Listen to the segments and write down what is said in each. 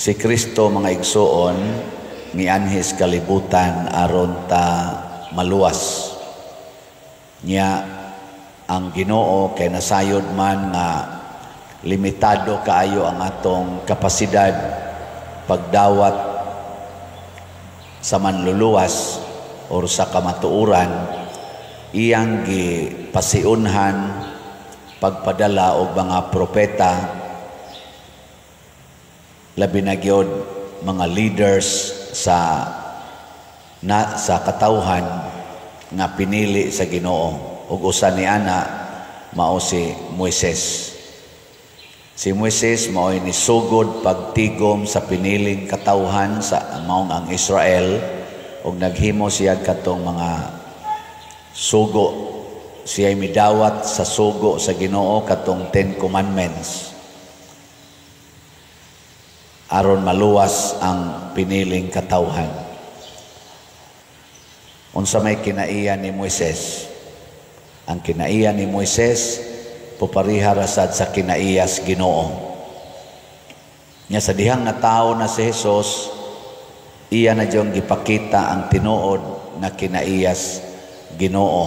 Si Kristo, mga igsuon, mianhis kalibutan aron ta maluwas. Nya ang Ginoo kay nasayod man nga limitado kaayo ang atong kapasidad pagdawat sa manluluwas or sa kamatuoran, iyang gipasiunhan pagpadala og mga propeta, labi na gyud mga leaders sa katawhan nga pinili sa Ginoo, ug usa ni ana mao si Moises. Si Moises mao'y nisugod pagtigom sa piniling katawhan sa maong ang Israel, ug naghimo siya katong mga sugo. Siya midawat sa sugo sa Ginoo, katong Ten Commandments, aron maluwas ang piniling katawhan. Unsa may kinaiya ni Moises? Ang kinaiya ni Moises pupariha ra sad sa kinaiyas Ginoo. Nya sa dihang nga tao na si Jesus, iya na diyong gipakita ang tinuod na kinaiyas Ginoo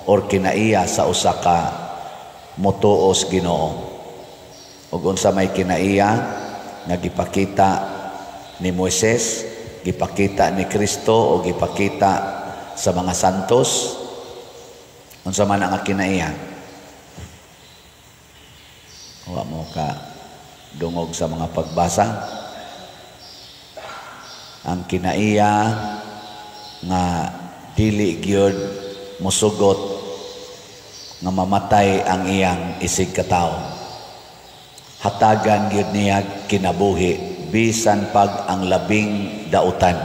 or kinaiya sa usa ka motuos Ginoo. Ug unsa may kinaiya nga gipakita ni Moises, gipakita ni Kristo o gipakita sa mga santos? Unsa man ang kinaiya? Wa mo ka dungog sa mga pagbasa. Ang kinaiya nga dili gyud musugot nga mamatay ang iyang isig katawo. Hatagan gyud niya kinabuhi bisan pag ang labing dautan.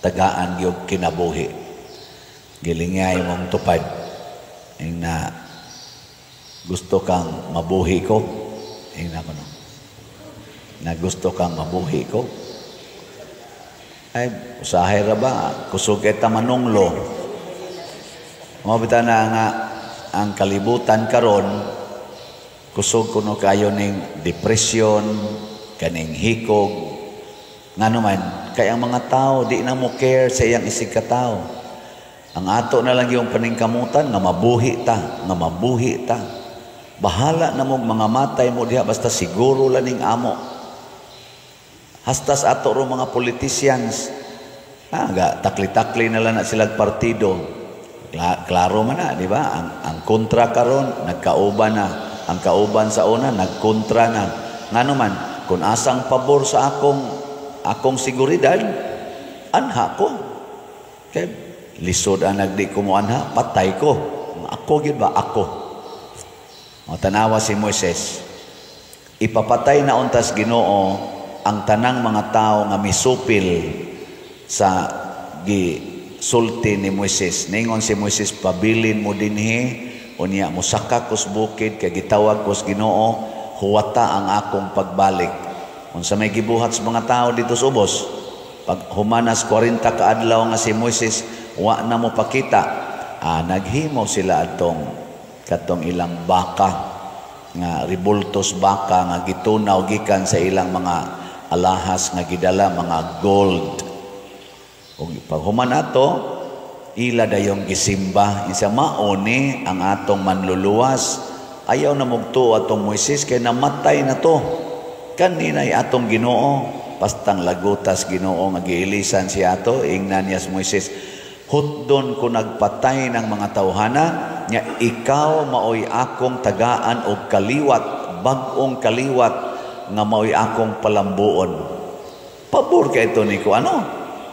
Tagaan gyud kinabuhi. Gilingay mong tupad. Ing na gusto kang mabuhi ko. Ing na ko no. Na gusto kang mabuhi ko. Ay, usahay ra ba? Kusog eta manunglo. Mao bitaw na nga ang kalibutan karon kusog kuno kayo ning depression, kaning hikog. Ngano man, kay ang mga tao di na mo care sa iyang isig katawo. Ang ato na lang yung paningkamutan nga mabuhi ta, nga mabuhi ta. Bahala na mong mga matay mo diha, basta siguro lang ning amo. Hastas ato ro mga politicians, ga takli-takli na lang na silang partido. Klaro man na, di ba? Ang kontra karon nagkauban na. Ang kauban sa una nagkontra na. Ngano man, kung asang pabor sa akong seguridad, anha ko. Kay lisod ang nagdi ko mo anha, patay ko. Ako gyud ba? Ako. O tanawa si Moises. Ipapatay na untas Ginoo ang tanang mga tao nga misupil sa gisulti ni Moises. Ningon si Moises, "Pabilin mo dinhi, unya mosaka kos bukid kay gitawag kos Ginoo, huwata ang akong pagbalik." Unsa may gibuhat sa mga tao dito sa ubos? Pag humanas 40 ka adlaw nga si Moises wa na mo pakita, naghimo sila atong katong ilang baka nga ribultos baka nga gitunaw gikan sa ilang mga alahas nga gidala, mga gold. Ug pag human ato, ila dayong gisimba. Isa mauni ang atong manluluwas. Ayaw na mugtuo atong Moises kay namatay na to. Kaninay atong Ginoo. Pastang lagutas Ginoo nga giilisan siya ato, ingnan niya si Moises, "Hutdon ko nagpatay ng mga tawhana, nya ikaw maoy akong tagaan og kaliwat, bag-ong kaliwat nga maoy akong palambuon." Pabor kay ito ni ko ano?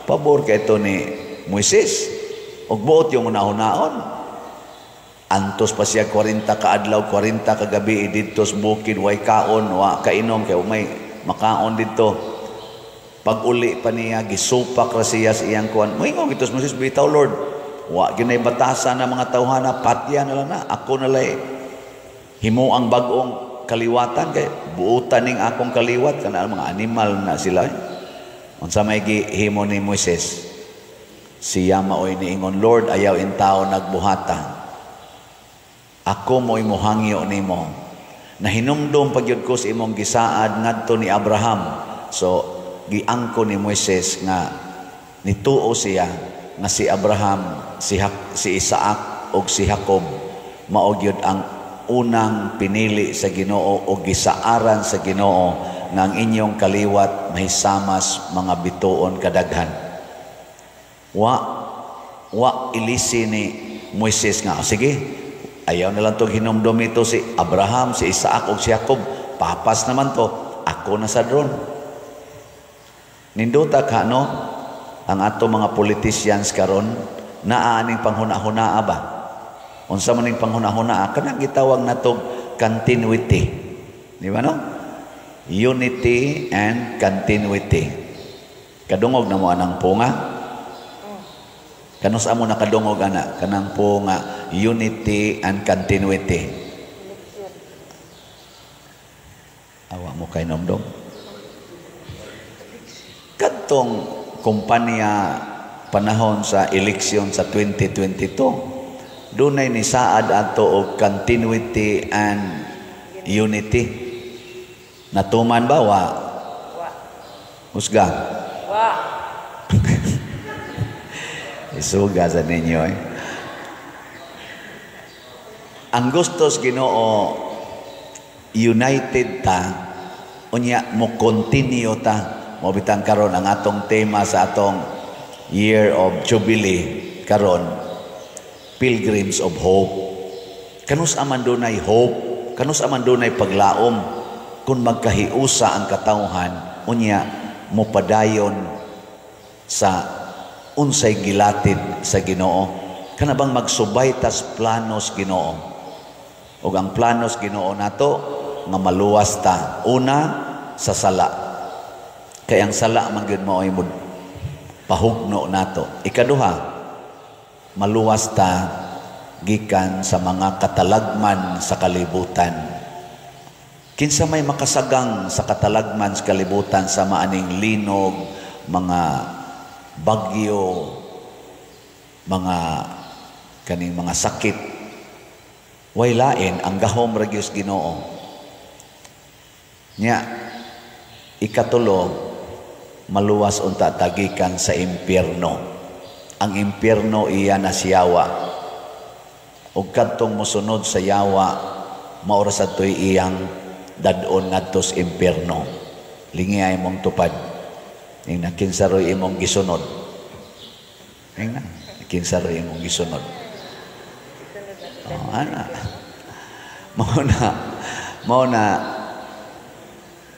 Pabor kay ito ni Moises. Og buot yung unahunaon. Antos pa siya 40 ka adlaw, 40 ka gabi didto sa bukid, way kaon, wa kainom kay may makaon didto. Pag uli pa niya, gisupak ra siya sa iyang kuan. Moingon gito si Moises, "Bitaw Lord, wa ginay batasan ng mga tawhana, patya na lang na. Ako na lay himo ang bag-ong kaliwatan kay buutan ning akong kaliwat kana mga animal na sila." Unsa may gihimo ni Moises? Siya maoy niingon, "Lord, ayaw intao nagbuhata. Ako mo'y muhangyo nimo. Nahinumdum pagyud ko sa imong gisaad ngadto ni Abraham, So giangko ni Moises nga nituo siya nga si Abraham, si Isaac ug si Jacob mao gyud ang unang pinili sa Ginoo o gisaaran sa Ginoo nga ang inyong kaliwat mahisamas mga bituon kadaghan. Wa ilisi ni Moises nga, "Sige, ayaw na lang tong hinumdum ito si Abraham, si Isaac ug si Jacob. Papas naman to. Ako na sa drone." Nindota ka, no? Ang ato mga politicians karon naa aning panghuna-hunaa ba? Unsa man ning panghuna-hunaa? Kanang gitawag natog continuity. Di ba, no? Unity and continuity. Kadungog na mo anang punga? Kanus amo nakadungog ana kanang punga, unity and continuity? Awa mo kay nomdom. Kadtong kumpanya panahon sa eleksyon sa 2022, dunay ni saad ato og continuity and unity. Natuman ba wa? Wa. Husga. Wa. Isuga sa ninyo eh. Ang gustos Ginoo, united ta, unya mo continue ta. Mo bitang karon ang atong tema sa atong Year of Jubilee karon, Pilgrims of Hope. Kanus aman dunay hope, kanus aman dunay paglaom kung magkahiusa ang katawhan, unya mopadayon sa unsay gilatid sa Ginoo, kana bang magsubay tas planos Ginoo. Ug ang planos Ginoo nato nga maluwas ta una sa sala, kay ang sala man gyud mao'y mo pahugno nato. Ikaduha, maluwas ta gikan sa mga katalagman sa kalibutan. Kinsa may makasagang sa katalagman sa kalibutan sa maaning linog, mga bagyo, mga kaning mga sakit? Way lain, ang gahom ra gyud Ginoo. Nya ikatulo, maluwas unta tagikan sa impyerno. Ang impyerno iya na siyawa. Ug kadtong mosunod sa yawa, mao ra sad to'y iyang dad-on ngadto sa impyerno. Lingi ay mong tupad. Ing kinsa ro'y imong gisunod. Ing na, kinsa ro'y imong gisunod. Oh, ana. Mao na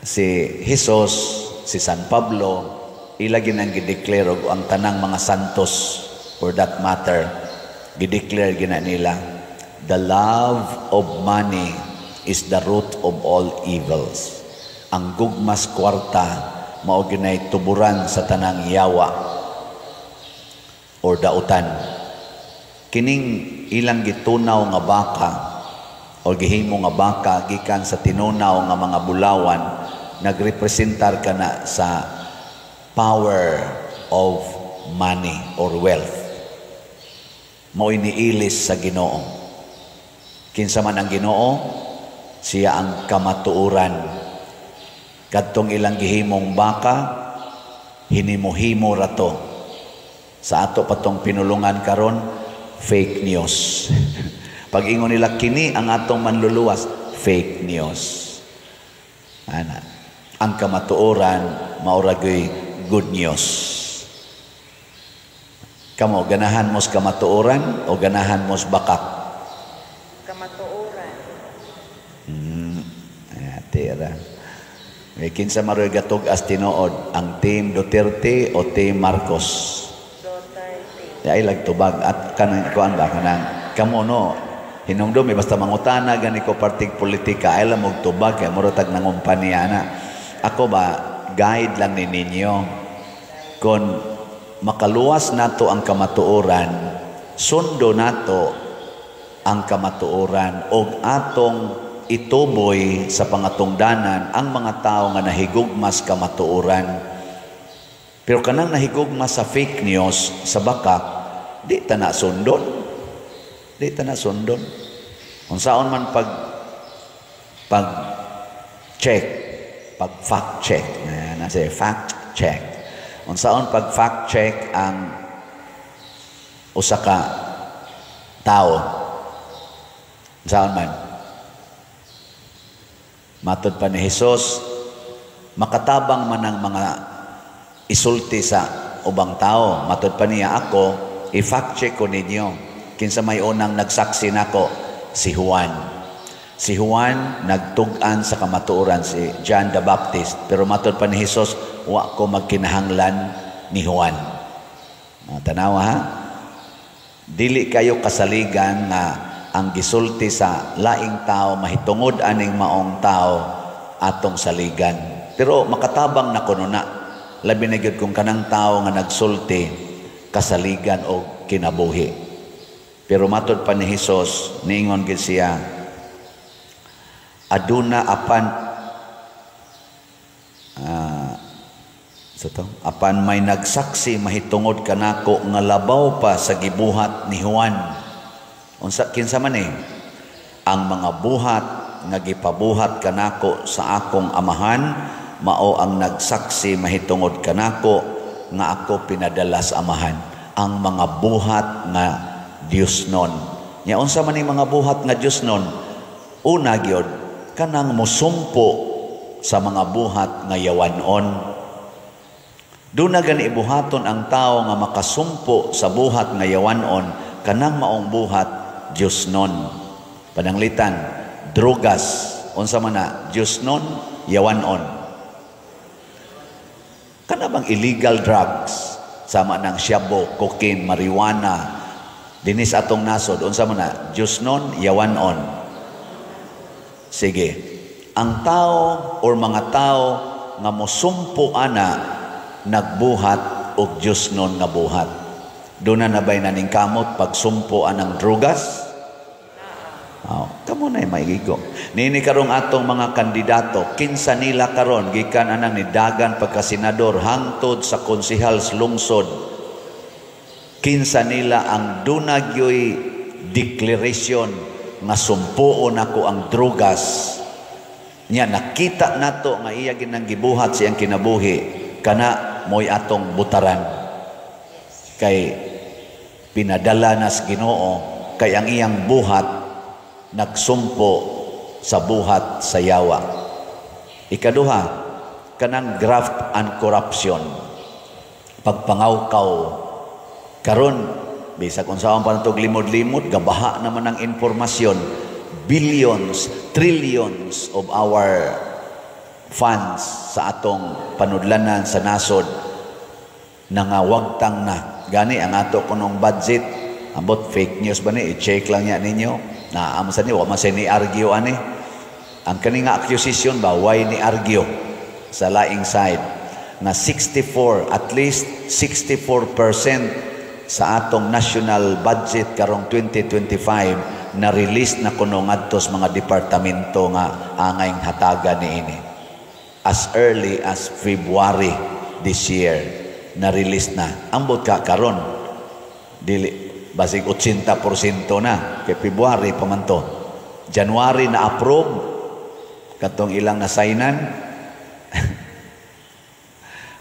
si Jesus, si San Pablo, ila ginang gideclare og ang tanang mga santos for that matter, gideclare gina nila, "The love of money is the root of all evils." Ang gugmas kwarta mao ginay tuburan sa tanang yawa or dautan. Kining ilang gitunaw nga baka o gihimo nga baka gikan sa tinunaw nga mga bulawan, nagrepresentar kana sa power of money or wealth. Mao iniilis sa Ginoo. Kinsa man ang Ginoo? Siya ang kamatuoran. Kadtong ilang gihimong baka, hinimo-himo ra to. Sa ato patong pinulungan karon, fake news. Pag ingon nila kini ang atong manluluwas, fake news. Ana. Ang kamatuoran mao ra good news. Kamo, ganahan mo sa kamatuoran o ganahan mo sa bakak? Kamatuoran. Tira. May kinsa maroy gatug as tinuod, ang Team Duterte o Team Marcos? Duterte. Ay lagtubag at kanang kuan ba, kanang kamo no hinumdum eh, basta mangutana gani ko partig politika ay lang og tubag kay mura tag nangumpanya na. Ako ba, guide lang ni ninyo. Kung makaluwas nato ang kamatuoran, sundo nato ang kamatuoran og atong ituboy sa pangatungdanan ang mga tao nga nahigugmas kamatuoran. Pero kanang nahigugma sa fake news, sa bakak, di ta na sundon. Di ta na sundon. Unsaon man pag check, pag fact check, na. Na say fact check. Unsaon pag fact check ang usa ka tao? Unsaon man? Matod pa ni Jesus, makatabang man ang mga isulti sa ubang tao. Matod pa niya, ako, i-fact check ko ninyo. Kinsa may unang nagsaksi nako? Si Juan. Si Juan nagtug-an sa kamatuoran, si John the Baptist. Pero matod pa ni Jesus, wa ko magkinahanglan ni Juan. Tanawa ha? Dili kayo kasaligan nga ang gisulti sa laing tao mahitungod aning maong tao atong saligan. Pero makatabang na kuno na. Labi na gyud kung kanang tao nga nagsulti kasaligan og kinabuhi. Pero matod pa ni Hesus, niingon gid siya, aduna apan sa to, apan may nagsaksi mahitungod kanako nga labaw pa sa gibuhat ni Juan. Unsa, kinsa man eh? Ang mga buhat nga gipabuhat kanako sa akong Amahan mao ang nagsaksi mahitungod kanako nga ako pinadala sa Amahan. Ang mga buhat nga Dios nun. Nya unsa man ning mga buhat nga Dios nun? Una gyud, kanang musumpo sa mga buhat nga yawanon. Duna gani ibuhaton ang tao nga makasumpo sa buhat nga yawanon, kanang maong buhat Dios nun. Pananglitan, drugas, unsa man na? Dios nun, yawanon. Kana bang illegal drugs sama ng shabu, cocaine, marijuana dinis atong nasod, unsa man na? Dios nun, yawanon? Sige. Ang tao or mga tao nga mosumpo ana, nagbuhat og Dios nun nga buhat. Duna na ba'y naningkamot pagsumpo anang drugas? Oh, kamo na maigigo. Nini karong atong mga kandidato, kinsa nila karon gikan anang nidagan pagka-senador hangtod sa konsehal sa lungsod. Kinsa nila ang duna gyoy declaration nga sumpoon ako ang drugas? Nya nakita nato nga iya ginang gibuhat siyang kinabuhi, kana mo'y atong butaran. Kay pinadala na sa Ginoo, kay ang iyang buhat nagsumpo sa buhat sa yawa. Ikaduha, kanang graft and corruption. Pagpangawkaw. Karon bisag unsaon pa natog limod-limod, gabaha naman ang impormasyon. Billions, trillions of our funds sa atong panudlanan sa nasod nangawagtang na. Gani ang ato kunong budget, ambot fake news ba ni, i-check lang niya ninyo. Naamo sa ni, wa man sa ni argue ani. Ang kani nga accusation ba, why ni argue sa laing side na 64, at least 64% sa atong national budget karong 2025 na release na kuno ngadto sa mga departamento nga angay hatagan niini. As early as February this year na release na. Ambot ka karon dili basig 80% na, kay February pa man to. January na approve katong ilang nasignan.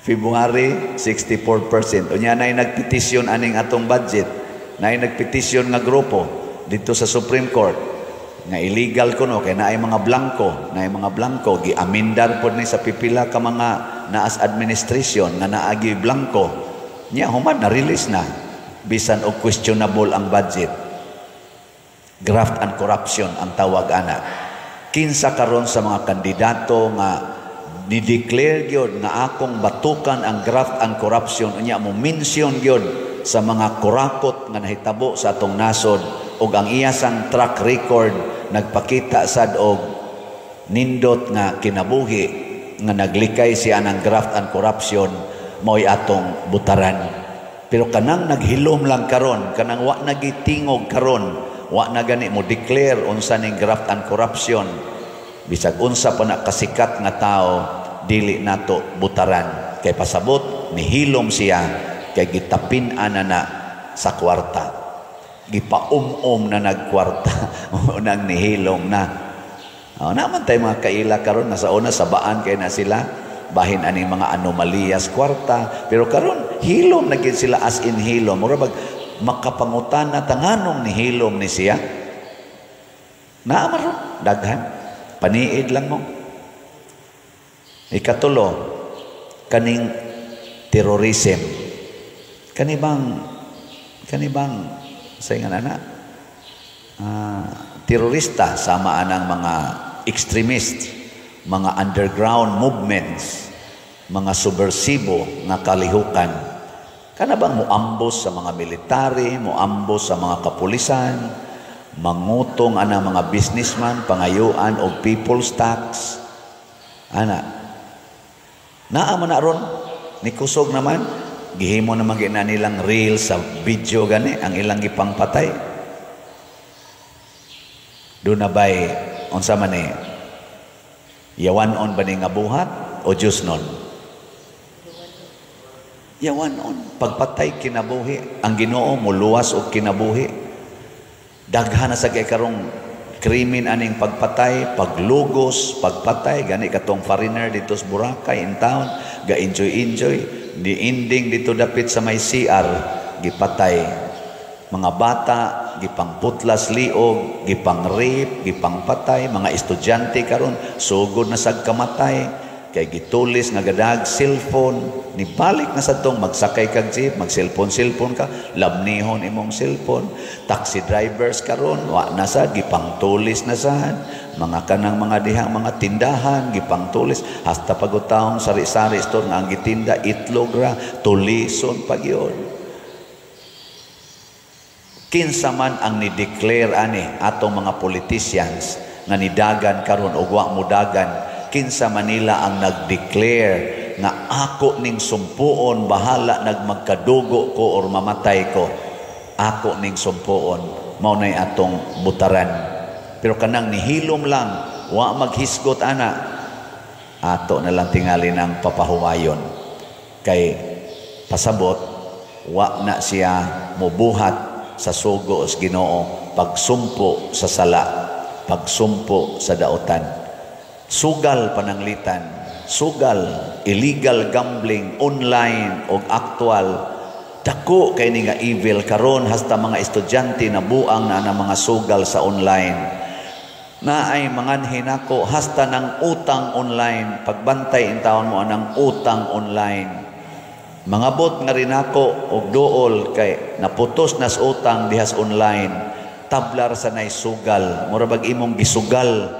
February, 64%. Unya nay nagpetisyon aning atong budget. Nay nagpetisyon nga grupo dito sa Supreme Court nga illegal kuno kay naay mga blanko, naay mga blanko. Giamendar pod ni sa pipila ka mga naas administration nga naagi blanko. Nya human na release na bisan og questionable ang budget. Graft and corruption ang tawag ana. Kinsa karon sa mga kandidato nga ni-declare gyud nga akong batukan ang graft and corruption, unya mo mention gyud sa mga kurakot nga nahitabo sa atong nasod ug ang iyasang track record nagpakita sad og nindot nga kinabuhi nga naglikay siya ng graft and corruption, mao'y atong butaran? Pero kanang naghilom lang karon, kanang wa nagitingog karon, wa na gani mo declare unsa ning graft and corruption, bisag unsa pa na kasikat nga tao, dili nato butaran, kay pasabot nihilom siya kay gitapin ana na sa kwarta, gipaum-um na nagkwarta unang nihilom na. Oh, naman tayo mga kaila karon, nasa una sabaan kay na sila. Bahin ani mga anomaliyas kwarta, pero karon hilom na gid sila, as in hilom. Mura bag makapangutana ta nganong ni hilom ni siya. Naa man daghan, paniid lang mo. Ikatulo, kaning terrorism. Kani bang sa ingan ana, terorista, sama anang mga extremist, mga underground movements, mga subversibo nga kalihukan. Kana bang muambos sa mga military, muambos sa mga kapulisan, mangutong ana mga businessman, pangayuan og people's tax. Ana. Naa man na ron, ni kusog naman, gihimo naman gina nilang reel sa video gani ang ilang gipangpatay. Doon na ba'y, unsa man ni, yawan-on ba ni nga buhat o Diyos nun? Yawan-on. Pagpatay kinabuhi, ang Ginoo muluwas og kinabuhi. Daghan na sa kay karong krimen aning pagpatay, paglugos, pagpatay, gani katong foreigner dito sa Boracay in town, ga enjoy enjoy, ni ending dito dapit sa may CR, gipatay. Mga bata, gipangputlas liog, gipang-rape, gipangpatay, mga estudyante karon sugod na sad kamatay kay gitulis nga gadag cellphone, nibalik na sa tong magsakay kag jeep, mag-cellphone cellphone ka, labnihon imong cellphone. Taxi drivers karon wa na sad, gipangtulis na sad. Mga kanang mga dihang mga tindahan, gipangtulis, hasta pagutahong sari-sari store nga ang gitinda itlog ra, tulison pa gyud. Kinsa man ang ni-declare ani atong mga politicians nga nidagan karon og wa mudagan? Kinsa manila ang nag-declare nga ako ning sumpuon, bahala nagmagkadugo ko or mamatay ko, ako ning sumpuon, mao nay atong butaran? Pero kanang nihilom lang, wa maghisgot ana, ato na lang tingali ng papahuwayon kay pasabot wa na siya mubuhat sa sugo sa Ginoo, pagsumpo sa sala, pagsumpo sa daotan. Sugal pananglitan, sugal, illegal gambling, online og actual. Dako kay ni nga evil karon, hasta mga estudyante na buang na ang mga sugal sa online. Na ay manganhi nako hasta ng utang online. Pagbantay intawon mo anang utang online. Mangabot nga rin ako og duol kay naputos nas utang dihas online. Tablar sa nay sugal, mura bag imong gisugal.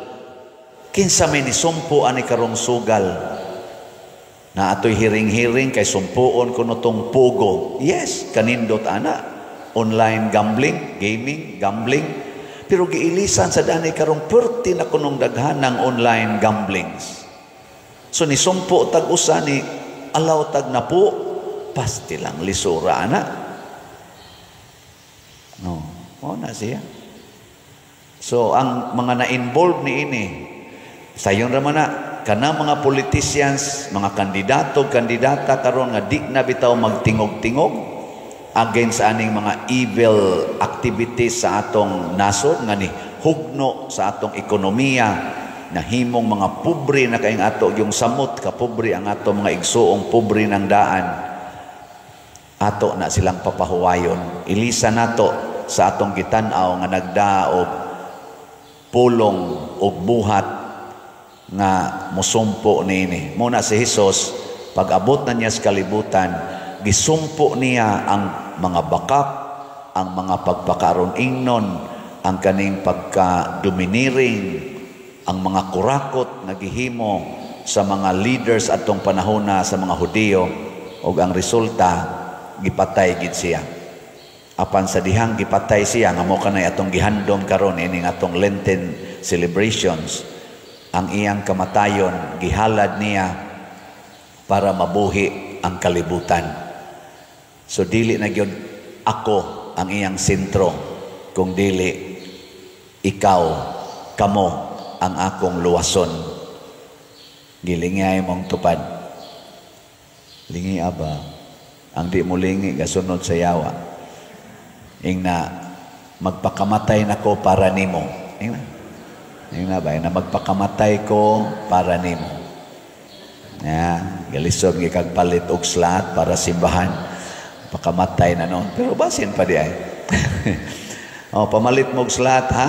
Kinsa may nisumpo ani karong sugal? Na atoy hiring-hiring kay sumpuon kuno tong POGO. Yes, kanindot ana. Online gambling, gaming, gambling. Pero giilisan sa danay karong perti na kunong daghan ng online gamblings. So nisumpo tag usa ni alaw tag napo, pasti lang lisura ana. No, mo na siya. So ang mga na-involve ni ini, sayon ra man na kana mga politicians, mga kandidato, kandidata karon nga di na bitaw magtingog-tingog against aning mga evil activities sa atong nasod nga ni hugno sa atong ekonomiya, nahimong mga pobre na kayong ato yung samot kapobre ang ato mga igsuong pobre ng daan, ato na silang papahuwayon. Ilisa nato sa atong gitan-aw nga nagdaog pulong og buhat nga musumpo niini. Muna si Hesus, pag-abot na niya sa kalibutan, gisumpo niya ang mga bakak, ang mga pagpakaron ingnon, ang kaning pagka-domineering, ang mga kurakot nga gihimo sa mga leaders atong panahona sa mga Hudiyo, ug ang resulta gipatay gid siya. Apan sa dihang gipatay siya nga mo kanay atong gihandom karon ining atong Lenten celebrations, ang iyang kamatayon gihalad niya para mabuhi ang kalibutan. So dili na gyud ako ang iyang sentro, kung dili ikaw, kamo ang akong luwason. Gilingay mong tupad. Lingi aba. Ang di mo lingi gasunod sa yawa. Ingna magpakamatay nako para nimo. Ingna. Ingna ba? Ingna magpakamatay ko para nimo. Ya, galisod gyud kag palit og slot para simbahan. Pakamatay na noon. Pero basin pa di ay. Oh, pamalit mo og slot, ha?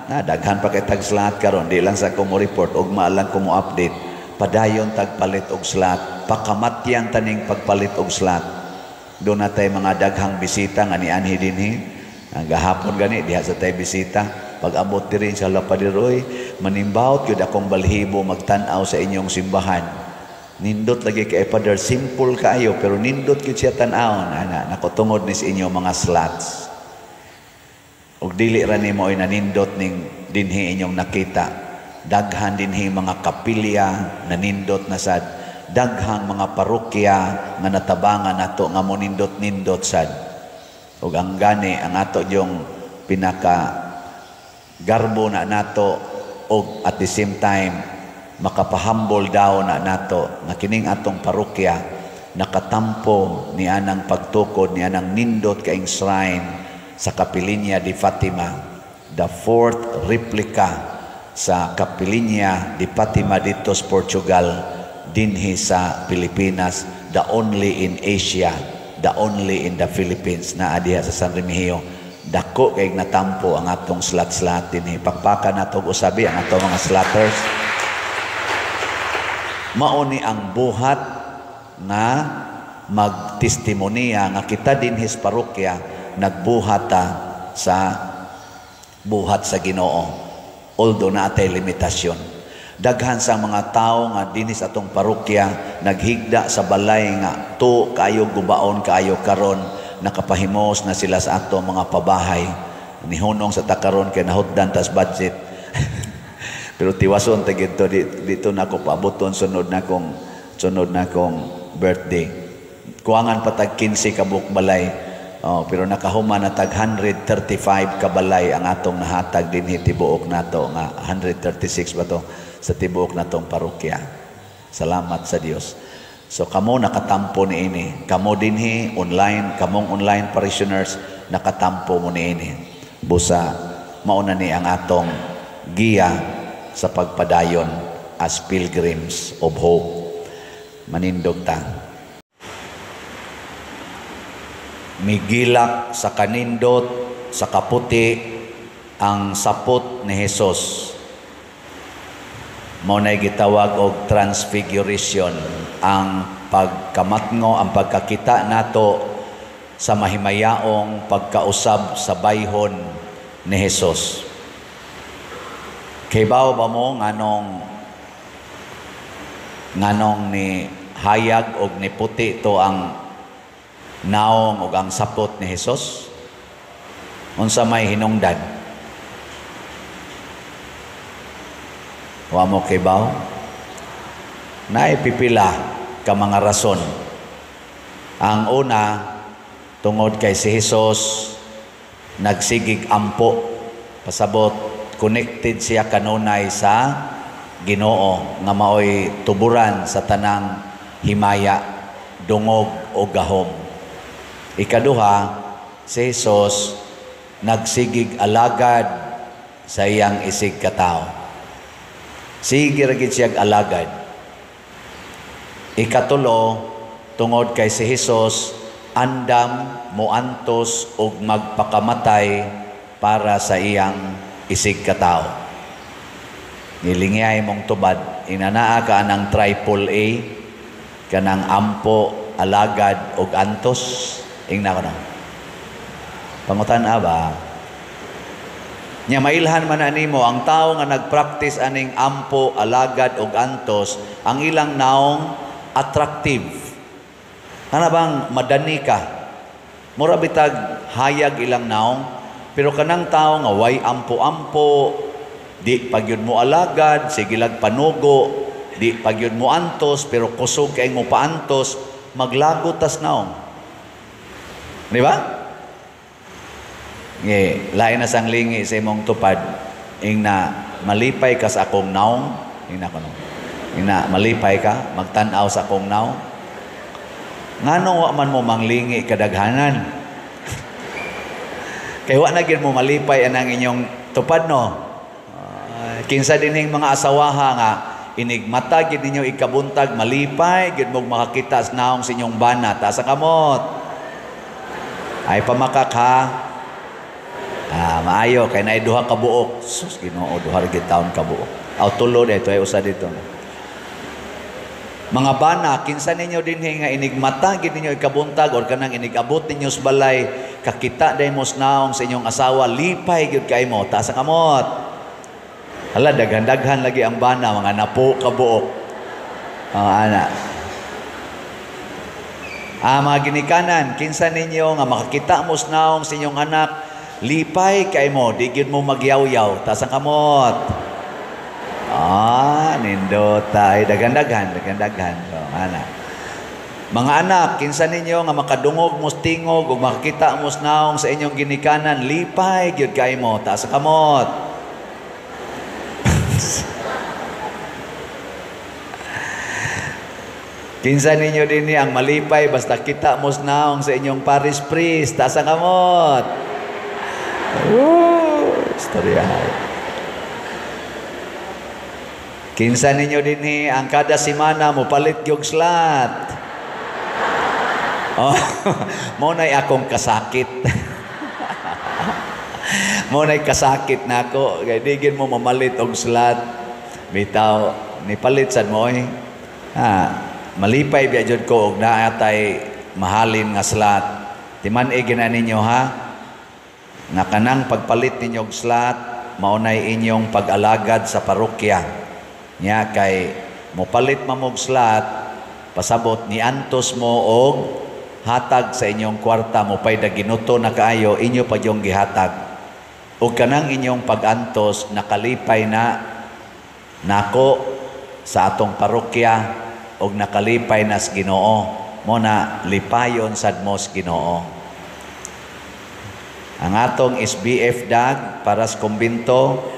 Na daghan pa kay tag slot karon, di lang sa ko mo report, ugma lang ko mo update. Padayon tag palit og slot, pakamatyan taning pagpalit og slot. Doon na tay mga daghang bisita nga nianhi dinhi. Ang gahapon gani diha sa tay bisita. Pag abot diri sa Lapadiroy, manimbawot gyud akong balhibo magtan-aw sa inyong simbahan. Nindot lagi kay Father, simple kaayo pero nindot gyud siya tan-awon ana nako tungod ni sa inyong mga slots. Ug dili ra nimo ay nanindot ning dinhi inyong nakita. Daghan dinhi mga kapilya nanindot na sad. Daghang mga parokya nga natabangan nato nga monindot-nindot sad. Ug ang gani ang ato yung pinaka garbo na nato og at the same time makapahambol daw na nato nga kining atong parokya nakatampo ni anang pagtukod ni anang nindot kaing shrine sa Capelinha de Fatima, the fourth replica sa Capelinha de Fatima dito sa Portugal dinhi sa Pilipinas, the only in Asia, the only in the Philippines na diha sa San Remigio. Dako kay natampo ang atong slot-slot dinhi. Pakpakan nato og usabi ang atong mga slotters. Mao ni ang buhat nga magtestimoniya nga kita dinhi sa parokya nagbuhat ta sa buhat sa Ginoo, although naa tay limitasyon. Daghan sa mga tao nga dinhi sa atong parokya naghigda sa balay nga to kaayo, gubaon kaayo, karon nakapahimos na sila sa atong mga pabahay. Nihunong sa ta karon kay nahutdan tas budget, pero tiwason ta gidto dito na ako paaboton sunod na kong birthday. Kuwangan pa tag 15 ka buok balay. Oh, pero nakahuman na tag 135 ka balay ang atong nahatag dinhi tibuok nato nga 136 ba to sa tibuok natong parokya. Salamat sa Dios. So kamo nakatampo niini. Kamo dinhi online, kamong online parishioners, nakatampo mo niini. Busa mauna ni ang atong giya sa pagpadayon as pilgrims of hope. Manindog ta. Migilak sa kanindot, sa kaputi, ang sapot ni Jesus. Mao nay gitawag og transfiguration, ang pagkamatngo, ang pagkakita nato sa mahimayaong pagkausab sa bayhon ni Jesus. Kibaw ba mo nganong ni hayag og ni puti to ang naong og ang sapot ni Jesus? Unsa may hinungdan? Wa mo kibaw? Naay pipila ka mga rason. Ang una, tungod kay si Jesus nagsigig ampo, pasabot connected siya kanunay sa Ginoo nga maoy tuburan sa tanang himaya, dungog o gahom. Ikaduha, si Jesus nagsigig alagad sa iyang isig katao. Sige ra gid siyag alagad. Ikatulo, tungod kay si Jesus andam moantos og magpakamatay para sa iyang isig katao. Nilingiyay mong tubad, inanaa ka anang triple A, kanang ampo, alagad og antos. Ingna ko na. Pangutan-a ba? Nya mailhan man na nimo ang tao nga nagpractice aning ampo, alagad og antos, ang ilang naong attractive. Ana bang madani ka? Mura bitag hayag ilang naong, pero kanang tao nga way ampo-ampo, di pagyud mo alagad, sige lag panugo, di pagyud mo antos, pero kusog kay mo paantos, maglagot tas naong. Di ba? Nge, lain na sang lingi sa imong tupad, ing na malipay ka sa akong naong, ing na kuno. Ing na malipay ka, magtan-aw sa akong naong. Nganong wa man mo manglingi kadaghanan? Kay wa na gyud mo malipay anang inyong tupad, no? Kinsa dinhing mga asawaha nga Inigmata gid ninyo ikabuntag, malipay gid mo makakita sa naong sa inyong bana. Taas ang kamot. Ay pamakak ha. Ah, maayo kay naay duha ka buok. Sus, Ginoo, duha ra gid taon ka buok. Aw tulo dito ay usa dito. Mga bana, kinsa ninyo dinhi nga inigmata gid ninyo ikabuntag or kanang inigabot ninyo sa balay, kakita day mo sa naong sa inyong asawa, lipay gyud kay mo. Taas ang kamot. Hala, daghan-daghan lagi ang bana, mga napo ka buok. Oh, ana. Ah, mga ginikanan, kinsa ninyo nga makakita mo sa naong sa inyong anak, lipay kay mo, di gyud mo magyaw-yaw. Taas ang kamot. Ah, nindota. Ay, daghan-daghan, daghan-daghan. Oh, ana. Mga anak, kinsa ninyo nga makadungog mo sa tingog ug makakita mo sa naong sa inyong ginikanan, lipay gyud kay mo. Taas ang kamot. Kinsa ninyo dinhi ang malipay basta kita mo sa naong sa inyong parish priest, taas ang kamot. Woo, istorya. Kinsa ninyo dinhi ang kada semana mopalit gyud slot. Oh, mo nay akong kasakit. Mo nay kasakit nako kay di gid mo mamalit og slot. Bitaw nipalit sad mo oy. Ha, malipay biya jud ko og naa tay mahalin nga slot. Timan-i gina ninyo ha. Nga kanang pagpalit ninyo og slot mao nay inyong pag-alagad sa parokya. Nya kay mopalit man og slot, pasabot niantos mo og hatag sa inyong kwarta, mopay da ginuto na kaayo, inyo pa yung gihatag. Og kanang inyong pag-antos nakalipay na nako sa atong parokya og nakalipay na sa Ginoo. Mo na lipayon sad mo sa Ginoo. Ang atong SBF dag para sa kumbinto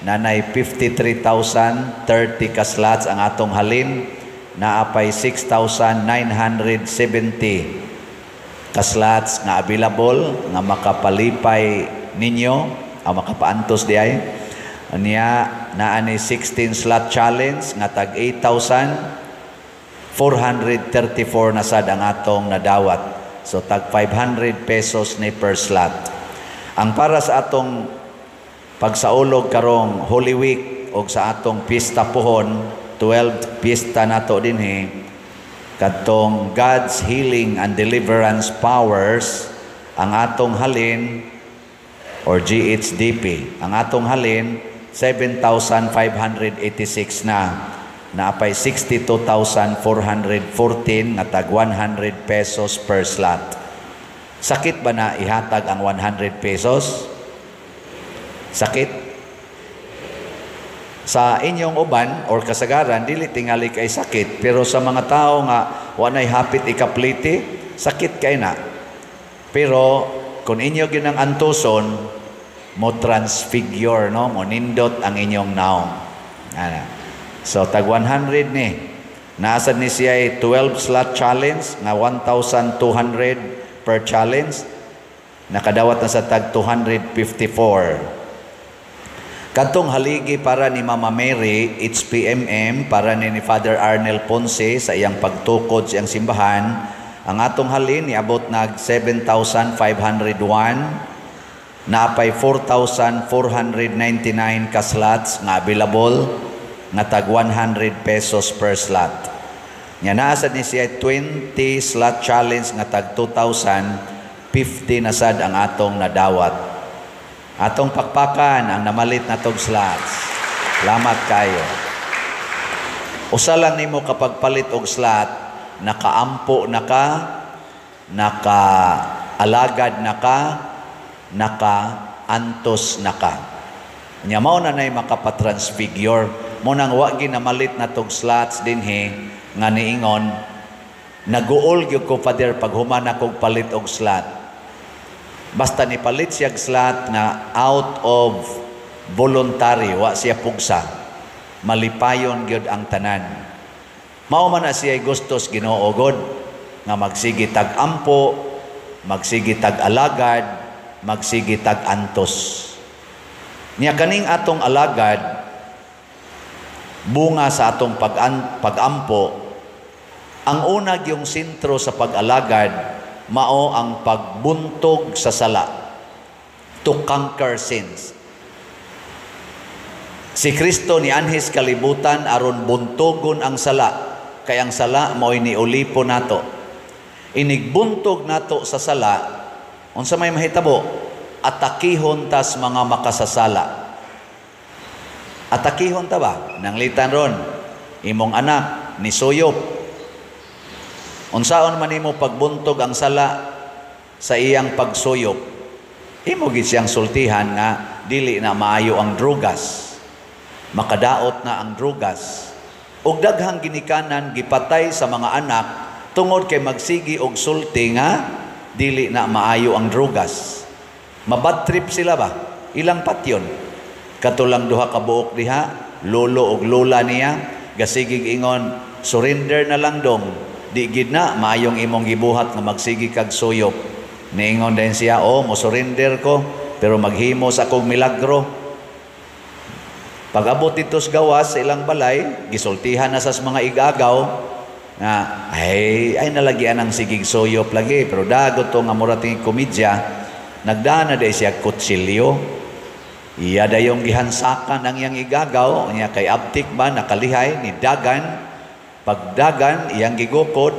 nanay 53,030 ka slots ang atong halin, naapay 6,970 ka slots nga available nga makapalipay ninyo ang makapaantos di ay. Unya naa ni 16 slot challenge nga tag 8,434 na sad ang atong nadawat. So tag 500 pesos ni per slot. Ang para sa atong pagsaulog karong Holy Week og sa atong pista pohon, 12 pista nato dinhi, kadtong God's healing and deliverance powers, ang atong halin or GHDP, ang atong halin 7,586 na, naapay 62,414 nga tag 100 pesos per slot. Sakit ba na ihatag ang 100 pesos? Sakit? Sa inyong uban or kasagaran, dili tingali kay sakit. Pero sa mga tao nga wanay hapit ikapliti, sakit kay na. Pero kung inyo ginang antuson, mo transfigure, no? Mo nindot ang inyong naong. Ana. So tag 100 ni. Naasad ni siya 12 slot challenge nga 1,200 per challenge. Nakadawat na sa tag 254. Kadtong haligi para ni Mama Mary, HPMM, para ni Father Arnel Ponce sa iyang pagtukod sa iyang simbahan, ang atong halin niabot nag 7,501, naapay 4,499 ka slots nga available nga tag 100 pesos per slot. Nya naa sad ni siya 20 slot challenge nga tag 2,050 na sad ang atong nadawat. Atong pakpakan ang namalit na tog slots. Salamat kayo. Usa lang nimo kapag palit og slot, nakaampo na ka, nakaalagad na ka, nakaantos na ka. Nya mao na nay makapatransfigure. Mo nang wa ginamalit na tog slots dinhi nga niingon, naguol gyud ko Father pag human akog palit og slot. Basta ni palit siya slot nga out of voluntary, wa siya pugsa, malipayon gyud ang tanan. Mao man na siya gustos Ginoo god nga magsige tag ampo, magsige tag alagad, magsige tag antos. Nya kaning atong alagad, Bunga sa atong pag-ampo, ang una gyung sentro sa pag-alagad mao ang pagbuntog sa sala, to conquer sins. Si Kristo nianhis kalibutan aron buntogon ang sala, kay ang sala mao'y niulipo nato. Inigbuntog nato sa sala, unsa may mahitabo? Atakihon tas mga makasasala. Atakihon ta ba? Nanglitan ron, imong anak nisuyop. Unsaon man nimo pagbuntog ang sala sa iyang pagsuyop? Imo gid siyang sultihan nga dili na maayo ang drugas. Makadaot na ang drugas. Og daghang ginikanan gipatay sa mga anak tungod kay magsigi og sulti nga dili na maayo ang drugas. Mabad trip sila ba? Ilang patyon. Katulang duha ka buok diha, lolo og lola niya, gasigig ingon, surrender na lang dong. Di gid na maayong imong gibuhat nga magsigi kag suyop. Niingon din siya, oh, mo surrender ko, pero maghimo sa akong milagro. Pag-abot dito sa gawas sa ilang balay, gisultihan na sa mga igagaw nga ay nalagian ang sigig suyop lagi, pero dagot to nga mura ting komedya, nagdana day siya kutsilyo. Iya dayong gihansakan ang iyang igagaw, niya kay abtik ba nakalihay ni dagan. Pagdagan iyang gigukod,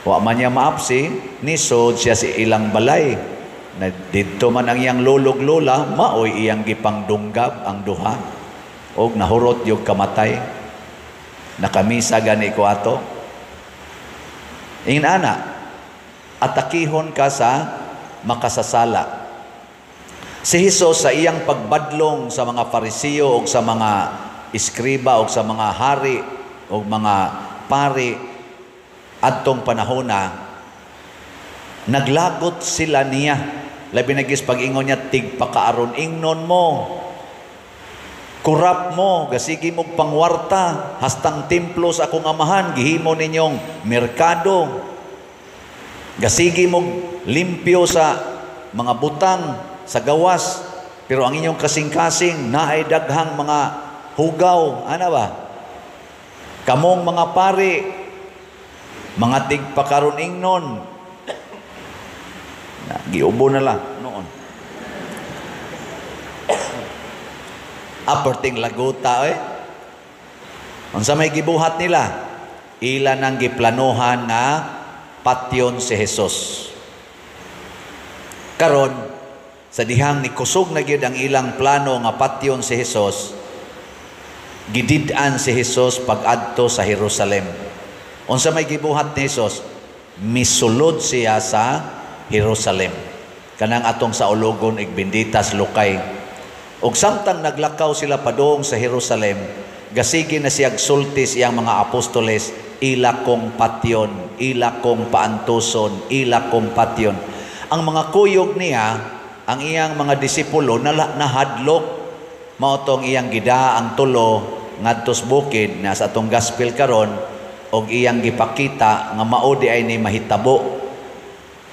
wa man niya maapsi, nisod siya si ilang balay. Na didto man ang iyang lolog lola, maoy iyang gipangdunggab ang duha. Og nahurot yung kamatay. Nakamisa gani ko ato. Inana, atakihon ka sa makasasala. Si Hesus sa iyang pagbadlong sa mga Farisiyo og sa mga eskriba og sa mga hari og mga pari adtong panahona, naglagot sila niya. Labi na gis pag-ingon niya, tigpakaaron ingnon mo, kurap mo, gasigi mog pangwarta, hastang templo sa akong amahan, gihimo ninyong merkado, gasigi mog limpyo sa mga butang, sa gawas, pero ang inyong kasing-kasing, naay daghang mga hugaw, ana ba? Kamong mga pari, mga tigpakaron ingnon, giubo na lang noon. Aperting laguta eh. Unsa may gibuhat nila? Ila nang giplanuhan nga patyon si Jesus. Karon sa dihang ni kusog na gyud ang ilang plano nga patyon si Jesus, gidid-an si Jesus pag-adto sa Jerusalem. Unsa may gibuhat ni Jesus? Misulod siya sa Jerusalem. Kanang atong sa ulogon igbinditas lukay. Og samtang naglakaw sila padung sa Jerusalem, gasigi na siyag sulti iyang mga apostoles, ila kong patyon, ila kong paantuson, ila kong patyon. Ang mga kuyog niya, ang iyang mga disipulo nahadlok. Mao tong iyang gida ang tulo ngadtos bukid na sa atong gospel karon, og iyang gipakita nga mao di ay ni mahitabo.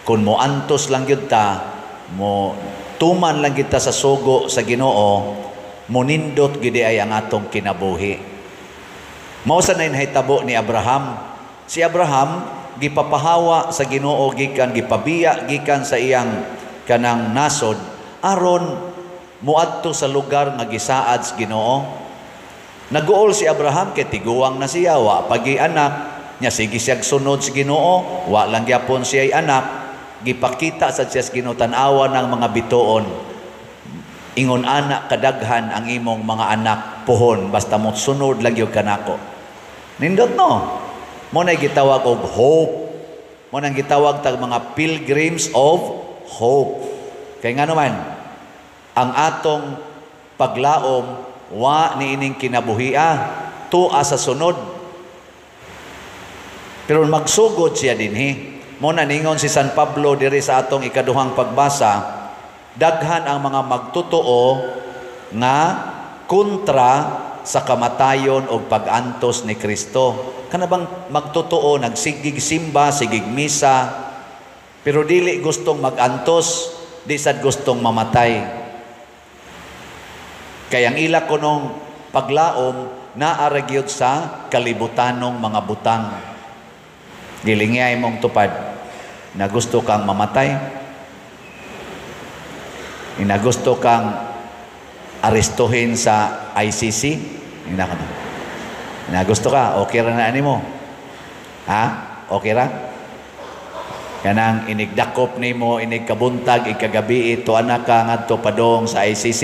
Kung moantos lang gyud ta, mo tuman lang kita sa sugo sa Ginoo, monindot gyud ay ang atong kinabuhi. Mao sa nahitabo ni Abraham. Si Abraham gipapahawa sa Ginoo gikan, gipabiya gikan sa iyang kanang nasod aron moadto sa lugar nga gisaad sa Ginoo. Naguol si Abraham kay tiguang na siya, wa pagi anak nya, sige siyag sunod sa Ginoo, wa lang gyapon siya anak. Gipakita sa siya sa Ginoo, tan-awa ng mga bituon, ingon anak kadaghan ang imong mga anak puhon, basta mo sunod lang gyud kanako. Nindot no? Mo na gitawag og hope. Mo nang gitawag tag mga pilgrims of hope. Kay ngano man ang atong paglaom wa niining kinabuhia tua sa sunod. Pero magsugod siya dinhi. Mo na ningon si San Pablo diri sa atong ikaduhang pagbasa, daghan ang mga magtotoo nga kontra sa kamatayon o pag-antos ni Kristo. Kana bang magtotoo, nagsigig simba, sigig misa, pero dili gustong mag-antos, di sad gustong mamatay. Kaya ang ila kunong paglaom, Naa ra gyud sa kalibutanong mga butang. Gilingay mong tupad na gusto kang mamatay, na gusto kang arestuhin sa ICC, ina ka na. Na gusto ka, okay ra na animo. Ha? Okay ra? Kanang inigdakop nimo, inigkabuntag, ikagabi, ito anak ka ngadto padong sa ICC.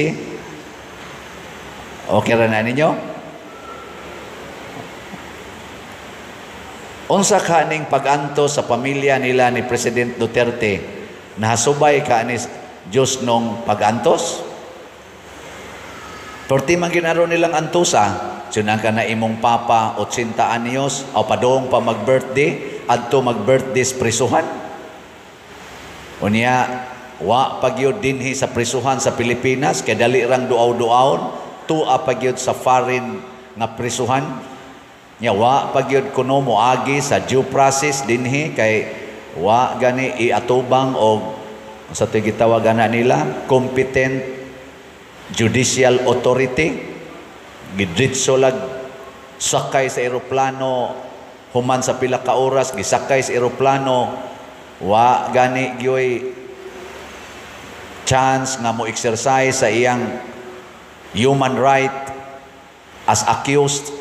Okay ra na ninyo? Unsa ka ning pag-antos sa pamilya nila ni President Duterte? Nahasubay ka ni Diyos nung pag-antos? Perti man ginaro nilang antosa, sunan ka na imong papa 80 anyos o padong pa mag-birthday, adto mag-birthday sa prisuhan. Unya, wa pagyud dinhi sa prisuhan sa Pilipinas, kay dali rang duaw-duawon, tua pagyud sa foreign nga prisuhan. Nya wa pagyud kuno moagi sa due process dinhi kay wa gani iatubang og sa gitawag ana nila competent judicial authority. Gidritso lag sakay sa eroplano human sa pila ka oras gisakay sa eroplano, wa gani gyoy chance nga mo exercise sa iyang human right as accused.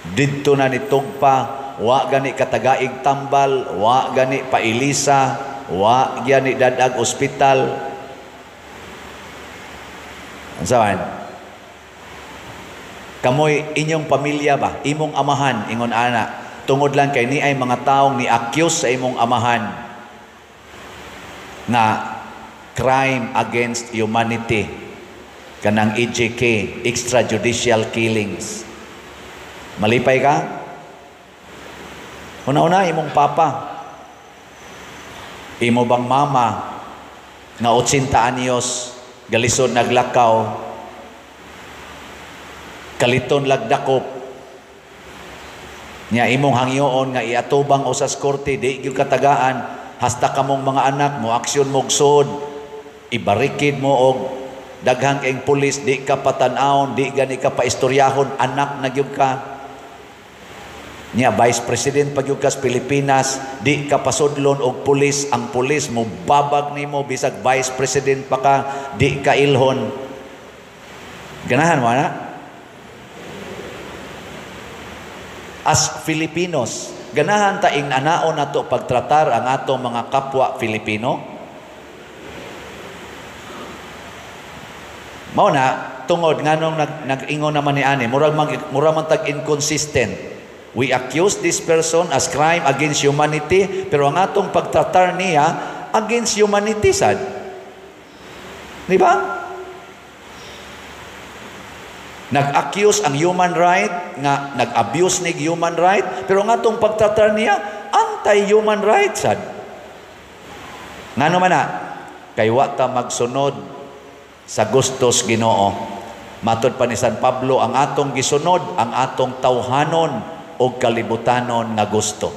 Didto na ni tugpa, wa gani katagaig tambal, wa gani pailisa, wa gani dadag ospital. Unsa man? Kamoy inyong pamilya ba, imong amahan ingon ana, tungod lang kay ni ay mga taong ni-accuse sa imong amahan nga crime against humanity, kanang EJK, extrajudicial killings. Malipay ka? Una-una, imong papa, imo bang mama nga 80 anyos galisod naglakaw, kaliton lagdakop nya imong hangyoon nga iatubang usas korte, di gyud katagaan, hasta kamong mga anak mo aksyon mo sud, ibarikid mo og daghang kayong pulis, di ka patan-awon, di gani ka paistoryahon, anak na gyud ka. Nya Vice President pag gyud ka sa Pilipinas, di ka pasudlon og pulis, ang pulis mo babag nimo bisag Vice President pa ka, di ka ilhon. Ganahan mo na? As Filipinos, ganahan ta ing anaon nato pagtratar ang atong mga kapwa Filipino? Mao na tungod nganong nag-ingon naman ni ani, murag man tag inconsistent. We accuse this person as crime against humanity, pero ang atong pagtratar niya against humanity sad. Di ba? Nag-accuse ang human right, nga nag-abuse ni human right, pero ang atong pagtratar niya anti-human right sad. Ngano man na? Kay wa ta magsunod sa gustos Ginoo. Matod pa ni San Pablo, ang atong gisunod, ang atong tawhanon o kalibutanon nga gusto.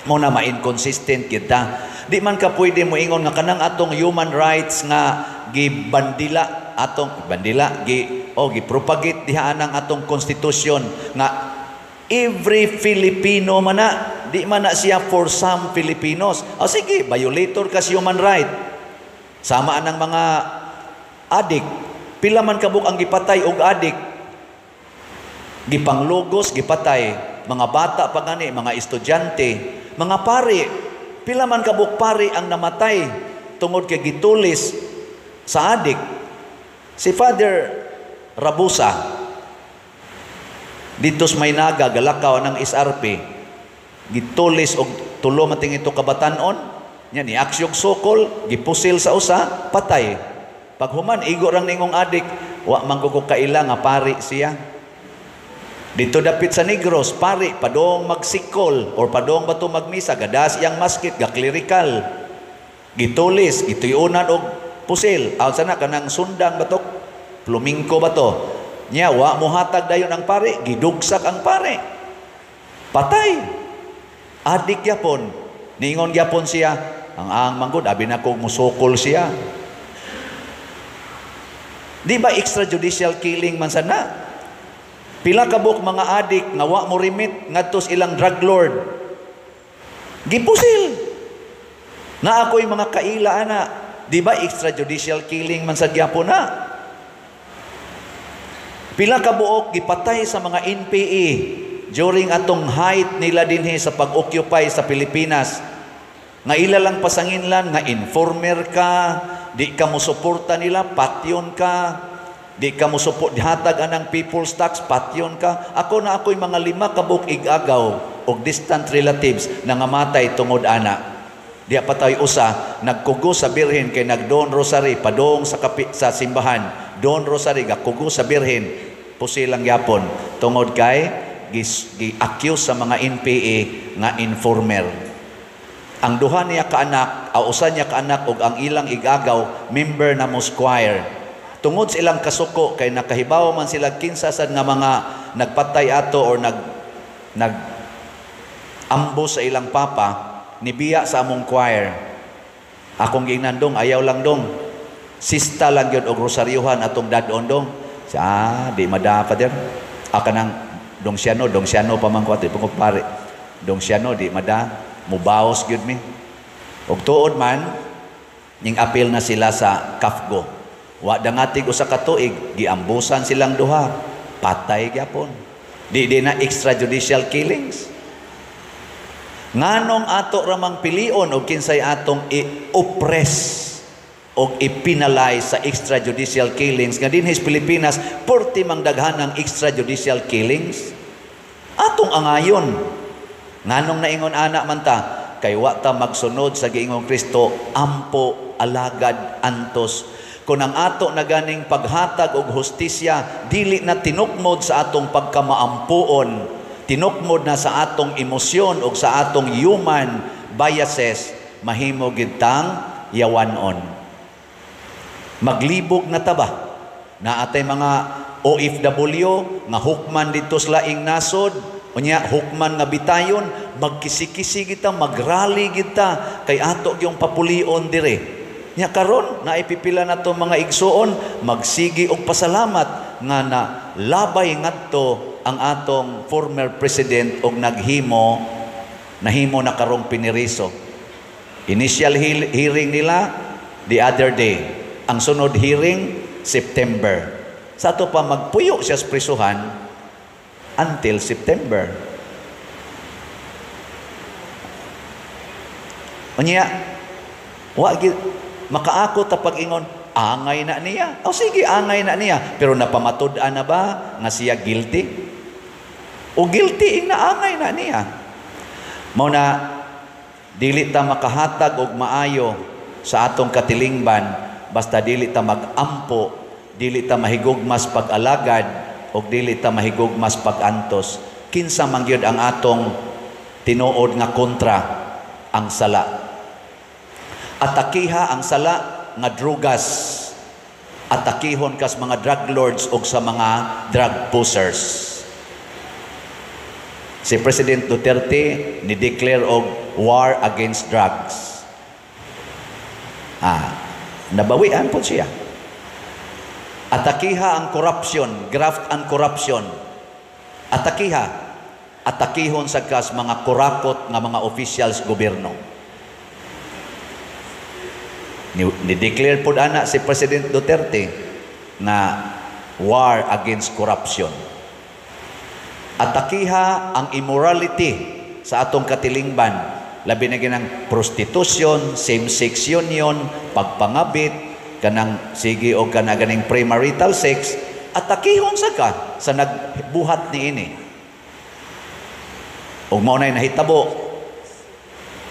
Muna ma-inconsistent kita. Di man ka pwede mo ingon nga kanang atong human rights nga gibandila, atong bandila gi o gipropagate diha anang atong konstitusyon nga every Filipino man na, di man na siya for some Filipinos. O sige, violator ka sa human right. Sama anang mga adik. Pila man kabuk ang gipatay og adik. Gipanglugos, gipatay. Mga bata pa gani, mga estudyante, mga pari. Pila man kabuk pari ang namatay tungod kay gitulis sa adik. Si Father Rabusa dito sa Maynaga, galakaw ng SRP, gitulis og tulo mating ito kabatanon, nya ni aksyog sokol, gipusil sa usa, patay. Paghuman igo rang ningong adik, wa man ko kaila nga pari siya. Dito dapit sa Negros, pari padong magsikol or padong bato magmisa, gadas iyang maskit, ga-clerical. Gitulis, gituyunan og pusil. Aw sana kanang sundang batok, plumingko bato. Nya wa mohatag dayon ang pari, gidugsak ang pari. Patay. Adik gyapon. Niingon gyapon siya, ang manggod abi na kog musukol siya. Di ba extrajudicial killing man sana? Pila ka buok mga adik nga wa mo remit ngadto sa ilang drug lord, gipusil. Na ako'y mga kaila ana, di ba extrajudicial killing man sad gyapon na? Pila ka buok gipatay sa mga NPA during atong height nila dinhi sa pag-occupy sa Pilipinas. Nga ila lang pasanginlan nga informer ka, di ka mo suporta nila, patyon ka. Di ka mo support, hatag anang people's tax, patyon ka. Ako na ako'y mga 5 ka buok igagaw og distant relatives nangamatay tungod ana. Diya pa tayo usa, nagkugo sa birhen kay nagdon rosary, padong sa simbahan, don rosary, gakugo sa birhen, pusilang gyapon tungod kay gi-accuse sa mga NPA nga informer. Ang duha niya kaanak, o usa niya kaanak og ang ilang igagaw, member na mo choir. Tungod sa ilang kasuko kay nakahibaw man sila kinsa sad nga mga nagpatay ato or nag ambo sa ilang papa, nibiya sa among choir. Akong giingnan, "Dong, ayaw lang, dong. Sista lang gyud og rosaryuhan atong dad-on, dong." Sa di mada, Father. Ah, kanang dong siyano, dong siyano pa man ko ato ko pare. "Dong siyano, di mada, mubaos gyud mi." Og tuod man ning apil na sila sa CAFGU. Wa dangatig usa ka tuig, giambusan silang duha, patay gyapon. Di na extrajudicial killings? Nganong ato ramang pilion og kinsay atong i-oppress og i-penalize sa extrajudicial killings nga dinhi sa Pilipinas porti mang daghan ang extrajudicial killings? Atong angayon. Nganong naingon ana man ta? Kay wa ta magsunod sa giingong Kristo, ampo, alagad, antos. Kung ang ato na ganing paghatag og hustisya dili na tinukmod sa atong pagkamaampuon, tinukmod na sa atong emosyon o sa atong human biases, mahimo gid tang yawanon. Maglibog na ta ba? Naatay mga OFW nga hukman dito sa laing nasod, unya hukman nga bitayon, magkisi-kisi kita, magrally kita kay ato gyung papulion dire. Nya karon naipipila na to mga igsuon, magsigi og pasalamat nga na labay ngadto ang atong former president og naghimo nahimo na karong piniriso. Initial hearing nila the other day. Ang sunod hearing, September. Sa ato pa magpuyo siya sa prisuhan until September. Unya, wa makaako ta pag-ingon, angay na niya. O sige, angay na niya. Pero napamatud-an na ba nga siya guilty? O guilty ing naangay na niya. Mao na dili ta makahatag og maayo sa atong katilingban basta dili ta mag-ampo, dili ta mahigugmas pag-alagad og dili ta mahigugmas pag-antos. Kinsa man gyud ang atong tinuod nga kontra? Ang sala. Atakiha ang sala nga drugas. Atakihon kas mga drug lords og sa mga drug pushers. Si President Duterte ni-declare og war against drugs. Nabawian po siya. Atakiha ang corruption, graft and corruption. Atakiha, atakihon sa kas mga kurakot nga mga officials gobyerno. Ni-declare po ana si President Duterte na war against corruption. Atakiha ang immorality sa atong katilingban, labi na ginang prostitution, same-sex union, pagpangabit, kanang sige o kana ganing premarital sex, atakihon sa ka sa nagbuhat niini. Ug mao nay nahitabo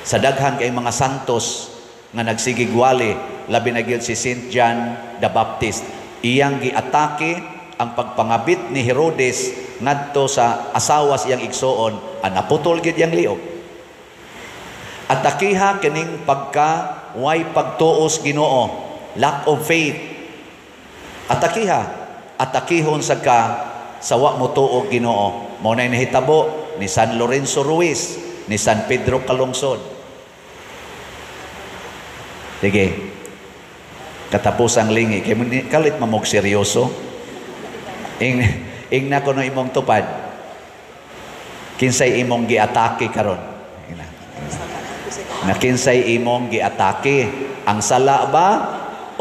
sa daghan kay mga santos nga nagsigigwali, labi na gyud si Saint John the Baptist. Iyang giatake ang pagpangabit ni Herodes ngadto sa asawa siyang igsuon, ang naputol gyud iyang liog. Atakiha kining pagka way pagtuos Ginoo, lack of faith. Atakiha, atakihon sa ka sa wa mo tuo Ginoo. Mao nay nahitabo ni San Lorenzo Ruiz, ni San Pedro Calungsod. Sige, katapos ang lingi, kay kalit mamog seryoso. Ingna kuno imong tupad. Kinsay imong giatake karon? Ingna. Na kinsay imong giatake? Ang sala ba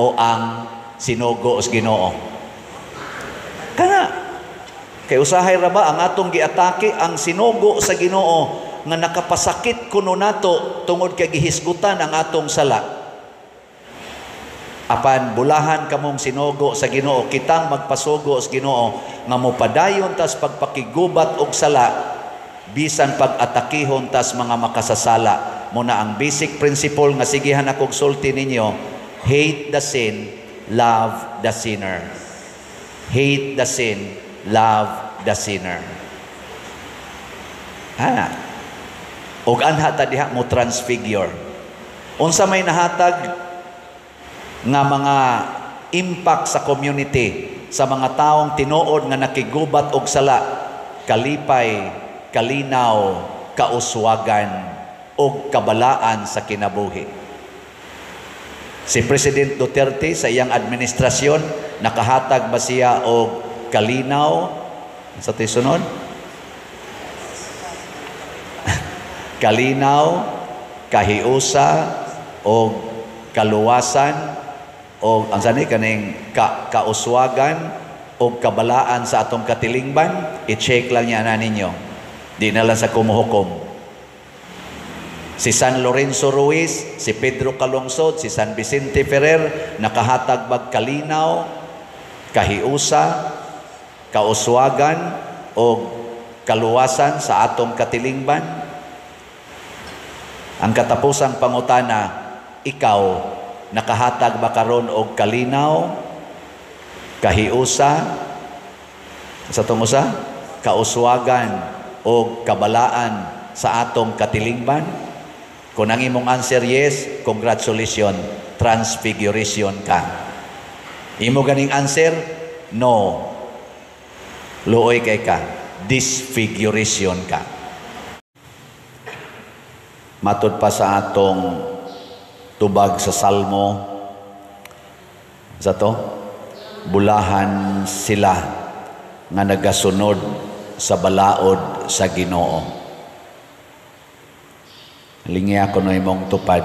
o ang sinugo sa Ginoo? Kana kay usahay ra ba ang atong giatake ang sinugo sa Ginoo nga nakapasakit kuno nato tungod kay gihisgutan ang atong sala. Apan bulahan kamong sinugo sa Ginoo, kitang magpasugo sa Ginoo nga mopadayon tas pagpakigubat og sala bisan pag-atakihon tas mga makasasala. Muna ang basic principle nga sigihan akong sulti ninyo, hate the sin, love the sinner. Hate the sin, love the sinner. Ha? Og anha ta diha mo transfigure. Unsa may nahatag nga mga impact sa community sa mga taong tinuod nga nakigubat og sala? Kalipay, kalinaw, kauswagan og kabalaan sa kinabuhi. Si President Duterte, sa iyang administrasyon, nakahatag ba siya og kalinaw sa tisunod? Kalinaw, kahiusa og kaluwasan o ang sani kaning kauswagan o kabalaan sa atong katilingban? I-check lang niya na ninyo. Di na lang sa kumuhukom. Si San Lorenzo Ruiz, si Pedro Calungsod, si San Vicente Ferrer, nakahatag bag kalinaw, kahiusa, kauswagan o kaluwasan sa atong katilingban? Ang katapusang pangutana, ikaw, nakahatag ba karon og kalinaw, kahiusa, sa atong usa, kauswagan o kabalaan sa atong katilingban? Kung ang imong answer yes, congratulations, transfiguration ka. Imo ganing answer no, luoy kay ka, disfiguration ka. Matod pa sa atong tubag sa Salmo, sa to, bulahan sila nga nagasunod sa balaod sa Ginoo. Lingya ko no imong tupad,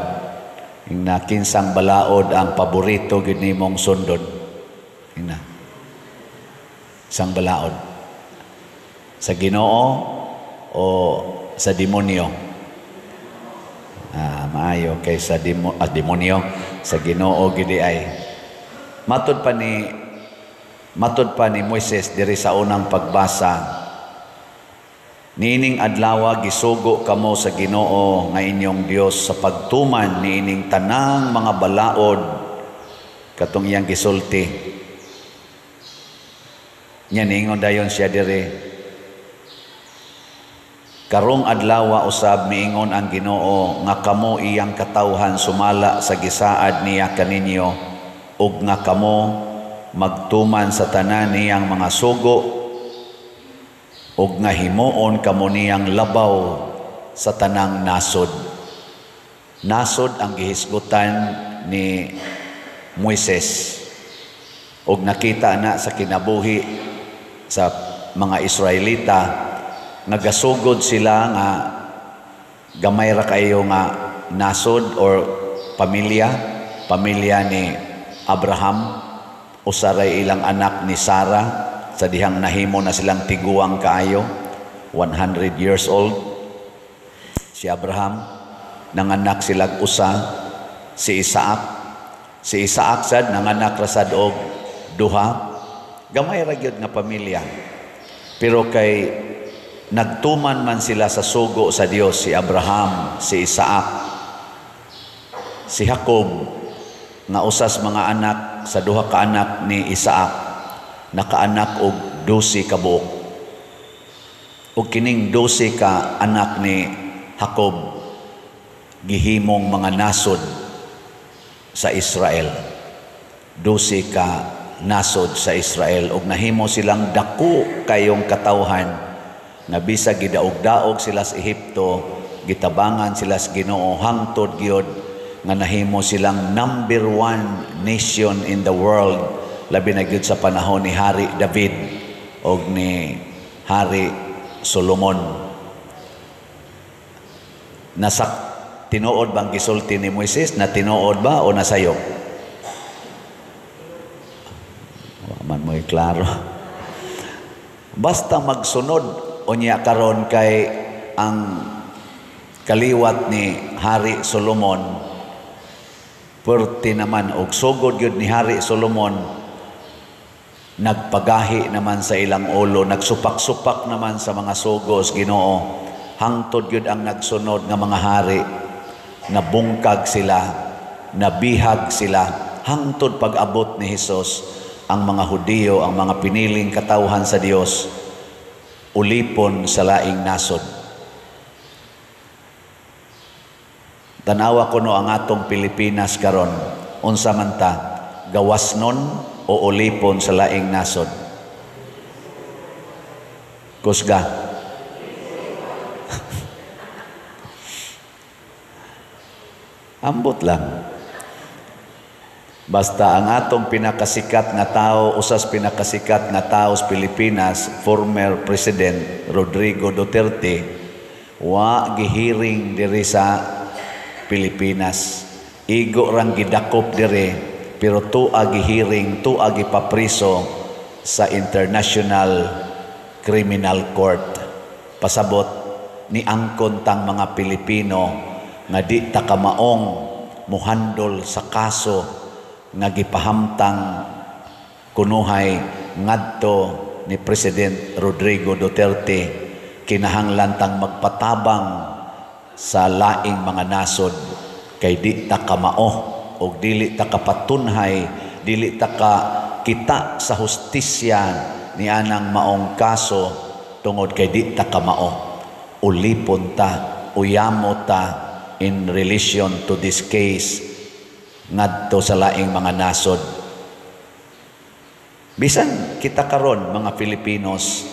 ingna kinsang balaod ang paborito gid nimong sundon. Ingna sang balaod sa Ginoo o sa demonyo? Ah, maayo kay sa demonyo, sa Ginoo gidi ay. Matod pa ni Moises diri sa unang pagbasa, niining adlawa gisugo kamo sa Ginoo nga inyong Dios sa pagtuman niining tanang mga balaod katong iyang gisulti. Nya niingon dayon siya diri, karong adlawa usab miingon ang Ginoo nga kamo iyang katawhan sumala sa gisaad niya kaninyo ug nga kamo magtuman sa tanan niyang mga sugo ug nga himuon kamo niyang labaw sa tanang nasod. Nasod ang gihisgutan ni Moises ug nakita na sa kinabuhi sa mga Israelita nga gasugod sila nga gamay ra kayo nga nasod or pamilya, pamilya ni Abraham, usaray ilang anak ni Sarah, sa dihang nahimo na silang tiguang kaayo, 100 years old si Abraham, nanganak silag usa, si Isaac. Si Isaac sad nanganak ra sad og duha. Gamay ra gyud nga pamilya, pero kay nagtuman man sila sa sugo sa Dios, si Abraham, si Isaac, si Jacob nga usas mga anak sa duha ka anak ni Isaac, nakaanak og 12 ka buok. Og kining 12 ka anak ni Jacob gihimong mga nasod sa Israel. 12 ka nasod sa Israel og nahimo silang dako kayong katawhan nga bisag gidaog-daog sila sa Ehipto, gitabangan sila sa Ginoo hangtod gyud nga nahimo silang number 1 nation in the world, labi na gyud sa panahon ni Hari David. og ni Hari Solomon. Nasak tinuod bang gisulti ni Moises? Na tinuod ba o nasayop? Wa man mo'y klaro. Basta magsunod unya karon kay ang kaliwat ni Hari Solomon perti naman og sugod gyud ni Hari Solomon, nagpagahi naman sa ilang ulo, nagsupak-supak naman sa mga sugos Ginoo. Hangtod gyud ang nagsunod nga mga hari, nabungkag sila, nabihag sila, hangtod pag-abot ni Hesus, ang mga Hudiyo, ang mga piniling katawhan sa Dios, ulipon sa laing nasod. Tanawa kuno ang atong Pilipinas karon, unsa man ta, gawas nun o ulipon sa laing nasod? Kusga. Ambot lang. Basta ang atong pinakasikat nga tao, usas pinakasikat nga tao sa Pilipinas, former President Rodrigo Duterte, wa gihiring diri sa Pilipinas. Igo rang gidakop diri, pero tua gihiring, tua gipapriso sa International Criminal Court. Pasabot ni angkon tang mga Pilipino nga di ta kamaong muhandol sa kaso nga gipahamtang kunuhay ngadto ni President Rodrigo Duterte. Kinahanglan tang magpatabang sa laing mga nasod kay di ta kamao og dili ta kapatunhay, dili ta ka kita sa hustisya ni anang maong kaso tungod kay di ta kamao. Ulipon ta, uyamo ta in relation to this case ngadto sa laing mga nasod. Bisan kita karon mga Filipinos,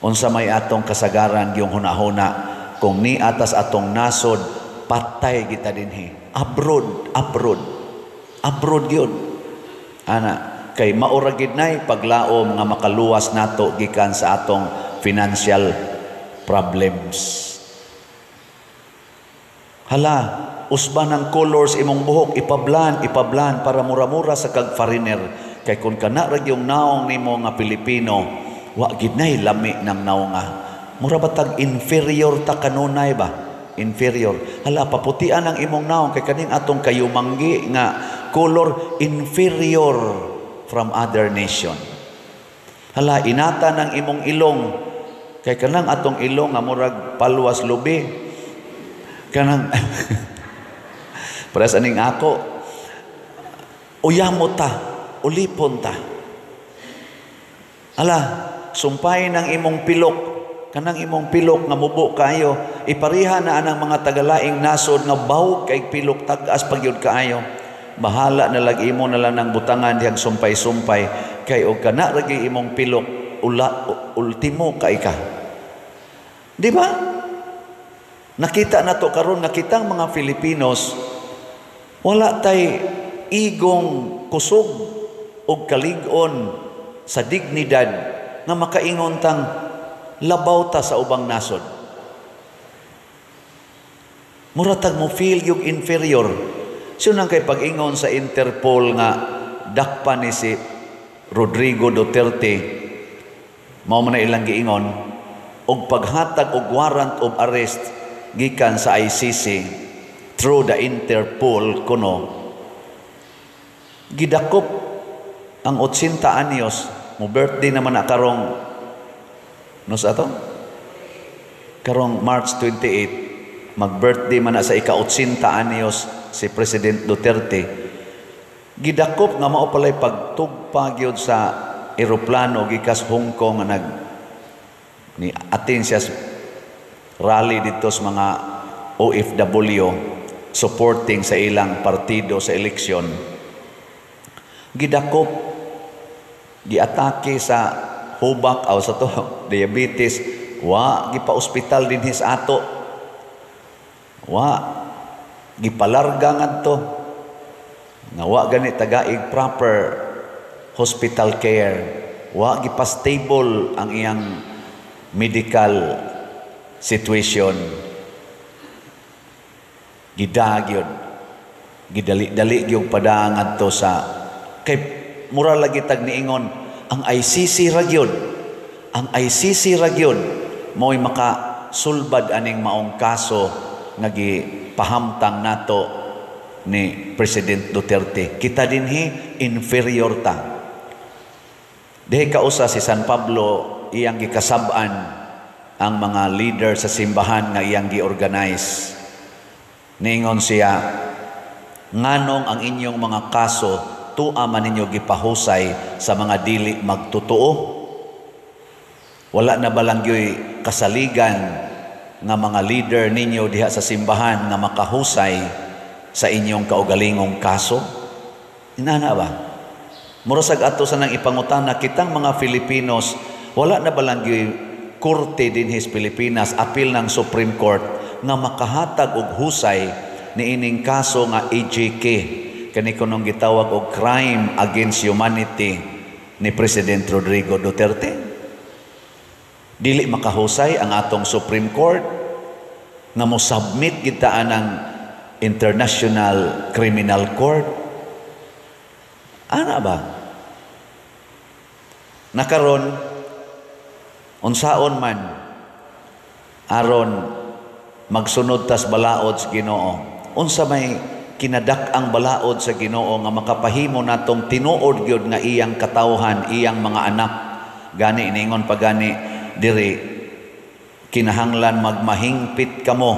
unsa may atong kasagaran yung hunahuna kung ni atas atong nasod, patay kita dinhi. Abroad, abroad, abroad yun. Ana, kay maura gid nay paglaom nga makaluwas nato gikan sa atong financial problems. Hala, usban ang colors imong buhok, ipablan, ipablan para mura-mura sa kag foreigner. Kay kun kana ra gyung naong nimo nga Pilipino, wa gid nay lami ng naonga. Mura ba tag inferior ta kanunay ba? Inferior. Hala, paputian ang imong naong kay kaning atong kayumanggi nga color inferior from other nation. Hala, inata ng imong ilong kay kanang atong ilong nga murag palwas lubi. Kanang pares aning ako, uyamo ta, ulipon ta. Hala, sumpay ng imong pilok, kanang imong pilok nga mubo kaayo, ipariha na anang mga tagalaing nasod nga bawog kay pilok, tag-as pagyud kaayo. Bahala na lag imo na lang ng butangan dihang sumpay-sumpay kay og kana ra gyud imong pilok, ula, ultimo kay ka. Di ba? Nakita na to karon nga kitang mga Filipinos wala tay igong kusog og kalig-on sa dignidad nga makaingon tang labaw ta sa ubang nasod. Mura tag mo feel yung inferior. Siyo nang kay pag-ingon sa Interpol nga dakpa ni si Rodrigo Duterte, mao man na ilang giingon og paghatag og warrant of arrest gikan sa ICC through the Interpol kuno, gidakop ang 80 anyos, mo birthday naman na karong nos ato karong March 28, mag-birthday man na sa ika-80 anyos si President Duterte. Gidakop nga mao palay pagtugpa gyud sa eroplano gikas Hong Kong nga nag ni atin siya rally dito sa mga OFW supporting sa ilang partido sa eleksyon. Gidakop, giatake sa hubak aw sa to diabetes, wa gipa-ospital dinhi sa ato, wa gipalarga ngadto nga wa gani tagaig proper hospital care. Wa gipa-stable ang iyang medical situation. Gidagyod, gidali-dali gyud padang ngadto sa, kay mura lagi tag niingon ang ICC ra gyud, ang ICC ra gyud mo'y makasulbad aning maong kaso nga gipahamtang nato ni President Duterte. Kita dinhi inferior ta. Dihi kausa si San Pablo, iyang gikasab-an ang mga leader sa simbahan nga iyang gi-organize. Niingon siya, "Nganong ang inyong mga kaso tua man ninyo gipahusay sa mga dili magtotoo? Wala na ba lang gyoy kasaligan nga mga leader ninyo diha sa simbahan nga makahusay sa inyong kaugalingong kaso?" Inana ba? Murasag ato sa nang ipangutana kitang mga Filipinos, wala na ba lang gyoy korte dinhi sa Pilipinas, apil ng Supreme Court, nga makahatag og husay niining kaso nga EJK, kani kunong gitawag og crime against humanity ni President Rodrigo Duterte? Dili makahusay ang atong Supreme Court nga mo submit kita anang International Criminal Court? Ana ba? Nakaron, unsaon man aron magsunod tas balaod sa Ginoo? Unsa may kinadak-ang balaod sa Ginoo nga makapahimo natong tinuod gyud nga iyang katawhan, iyang mga anak? Gani ningon pa gani diri, kinahanglan magmahingpit kamo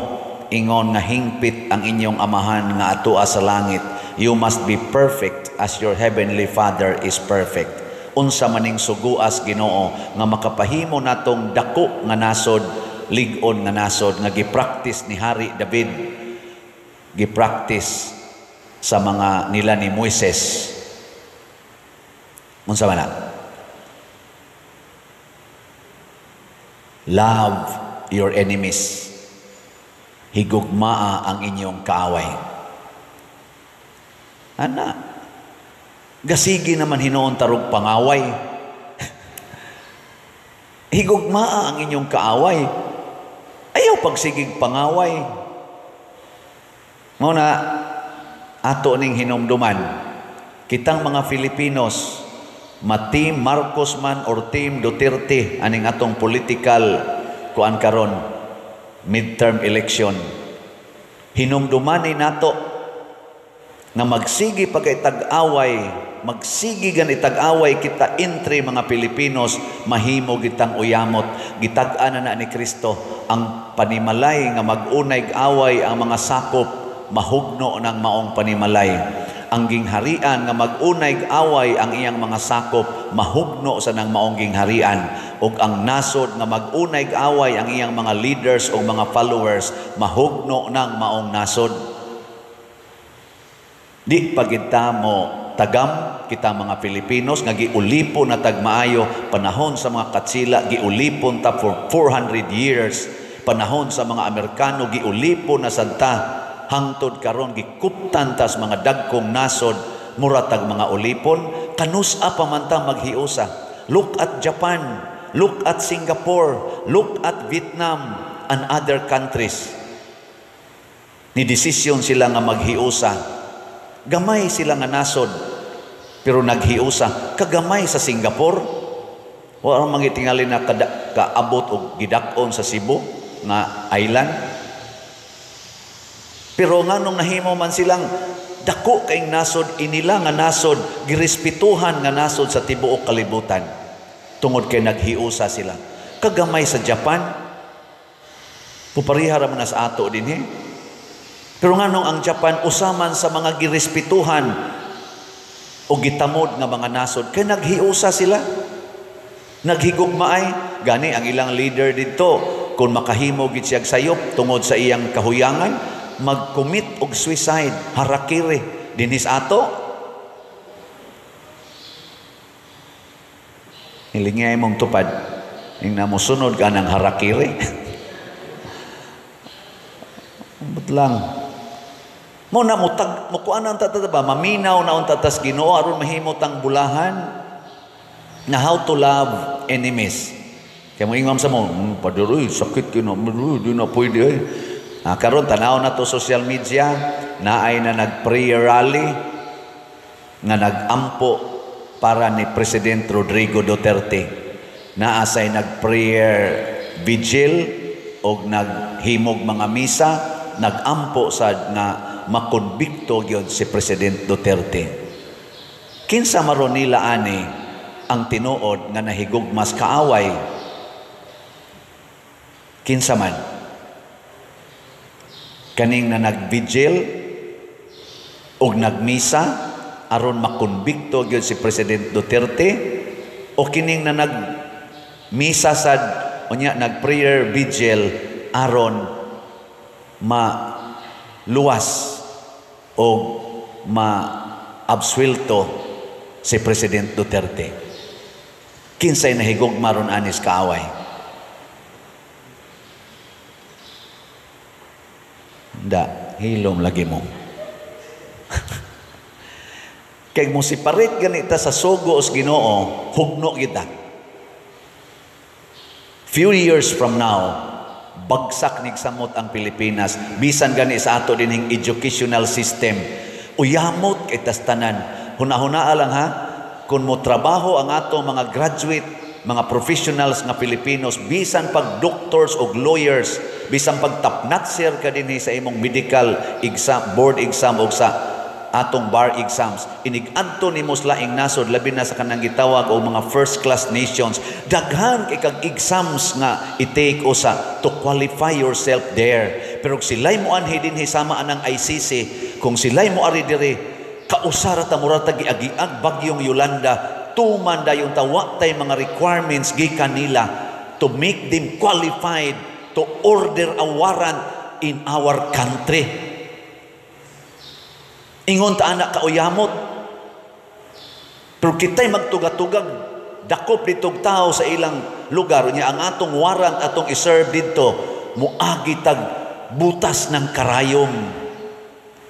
ingon nga hingpit ang inyong amahan nga atoa sa langit. You must be perfect as your heavenly Father is perfect. Unsa maning suguas Ginoo nga makapahimo natong dako nga nasod, lig-on nga nasod nga gipractice ni Hari David, gipractice sa mga nila ni Moises? Unsa man na? Love your enemies. Higugmaa ang inyong kaaway. Ana, gasigi naman hinuon tarog pangaway. Higugmaa ang inyong kaaway. Ayaw pagsigig pangaway. Muna, ato ning hinumduman, kitang mga Filipinos, ma-team Marcos man or team Duterte, aning atong political kuan karon, midterm election, hinumduman ni nato nga magsigi pagkatag-away, magsigi gan itag-away kita entry mga Pilipinos, mahimo gitang uyamot. Gitag-an na ni Kristo ang panimalay nga mag-unay away ang mga sakop, mahugno ng maong panimalay. Ang gingharian nga mag-unay away ang iyang mga sakop, mahugno sa nang maong gingharian. Ug ang nasod nga mag-unay away ang iyang mga leaders o mga followers, mahugno ng maong nasod. Di pagita mo tagam kita mga Filipinos nga giulipon na tagmaayo panahon sa mga Katsila, giulipon ta for 400 years. Panahon sa mga Amerikano, giulipon na santa. Hangtod karon gikuptan tas mga dagkong nasod, muratag mga ulipon. Kanus-a pa man ta maghiusa? Look at Japan, look at Singapore, look at Vietnam and other countries. Ni desisyon sila nga maghiusa. Gamay sila nga nasod, pero naghiusa. Kagamay sa Singapore. Wa man gitingali na kaabot og gidak-on sa Cebu nga island. Pero nganong nahimo man silang dako kaing nasod, inila nga nasod, girespetuhan nga nasod sa tibuok kalibutan tungod kay naghiusa sila. Kagamay sa Japan, pupariha ra man sa ato dinhi. Pero nganong ang Japan usaman sa mga girespetuhan o gitamod nga mga nasod, kay naghiusa sila, naghigugmaay. Gani ang ilang leader didto, kung makahimo gid siyag sayop tungod sa iyang kahuyangan, mag-commit og suicide, harakiri dinhi sa ato. Hilingay mong tupad ning namosunod ka ng harakiri. Ambot lang. Mo na mutag mukuan ang tata ba, maminaw na unta tas Ginoo aron mahimo tang bulahan. Na how to love enemies. Kaya mo ingam sa mo, Padre, uy, sakit kina, di na pwede eh." Ah, karon tanaw na to social media, naay na nag-prayer rally nga nag-ampo para ni President Rodrigo Duterte. Naasay nag-prayer vigil og naghimog mga misa, nag-ampo sad nga makonbikto gyud si President Duterte. Kinsa maron nila ani ang tinuod nga nahigugmas kaaway? Kinsa man? Kaning na nag-vigil og nagmisa aron makonbikto gyud si President Duterte, o kining na nagmisa sad unya nag-prayer vigil aron maluwas o ma-absuelto si President Duterte? Kinsay nahigugma ron anis kaaway? Da, hilom lagi mo. Kay mo separate ganita sa sugo os Ginoo, hugno kita. Few years from now, bagsak nigsamot ang Pilipinas. Bisan gani sa ato dinhing educational system. Uyamot kay tas tanan. Hunahunaa lang ha, kung mo trabaho ang ato mga graduate, mga professionals nga Pilipinos, bisan pag doctors o lawyers, bisan pag tapnatser ka dinhi sa imong medical exam, board exam o sa atong bar exams, inig-adto nimo sa laing nasod, labi na sa kanang gitawag og mga first class nations, daghan kay kag exams nga i-take usa to qualify yourself there. Pero kung sila'y mo anhi dinhi sama anang ICC, kung sila'y mo ari diri, kausara ta mura ta giagiag bagyong Yolanda, tuman dayon ta wa tay mga requirements gikan nila to make them qualified to order a warrant in our country. Ingon ta anak kauyamot. Pero kita'y magtugatugag, dakop ditog tao sa ilang lugar niya ang atong warrant atong iserve didto, muagi tag butas ng karayom.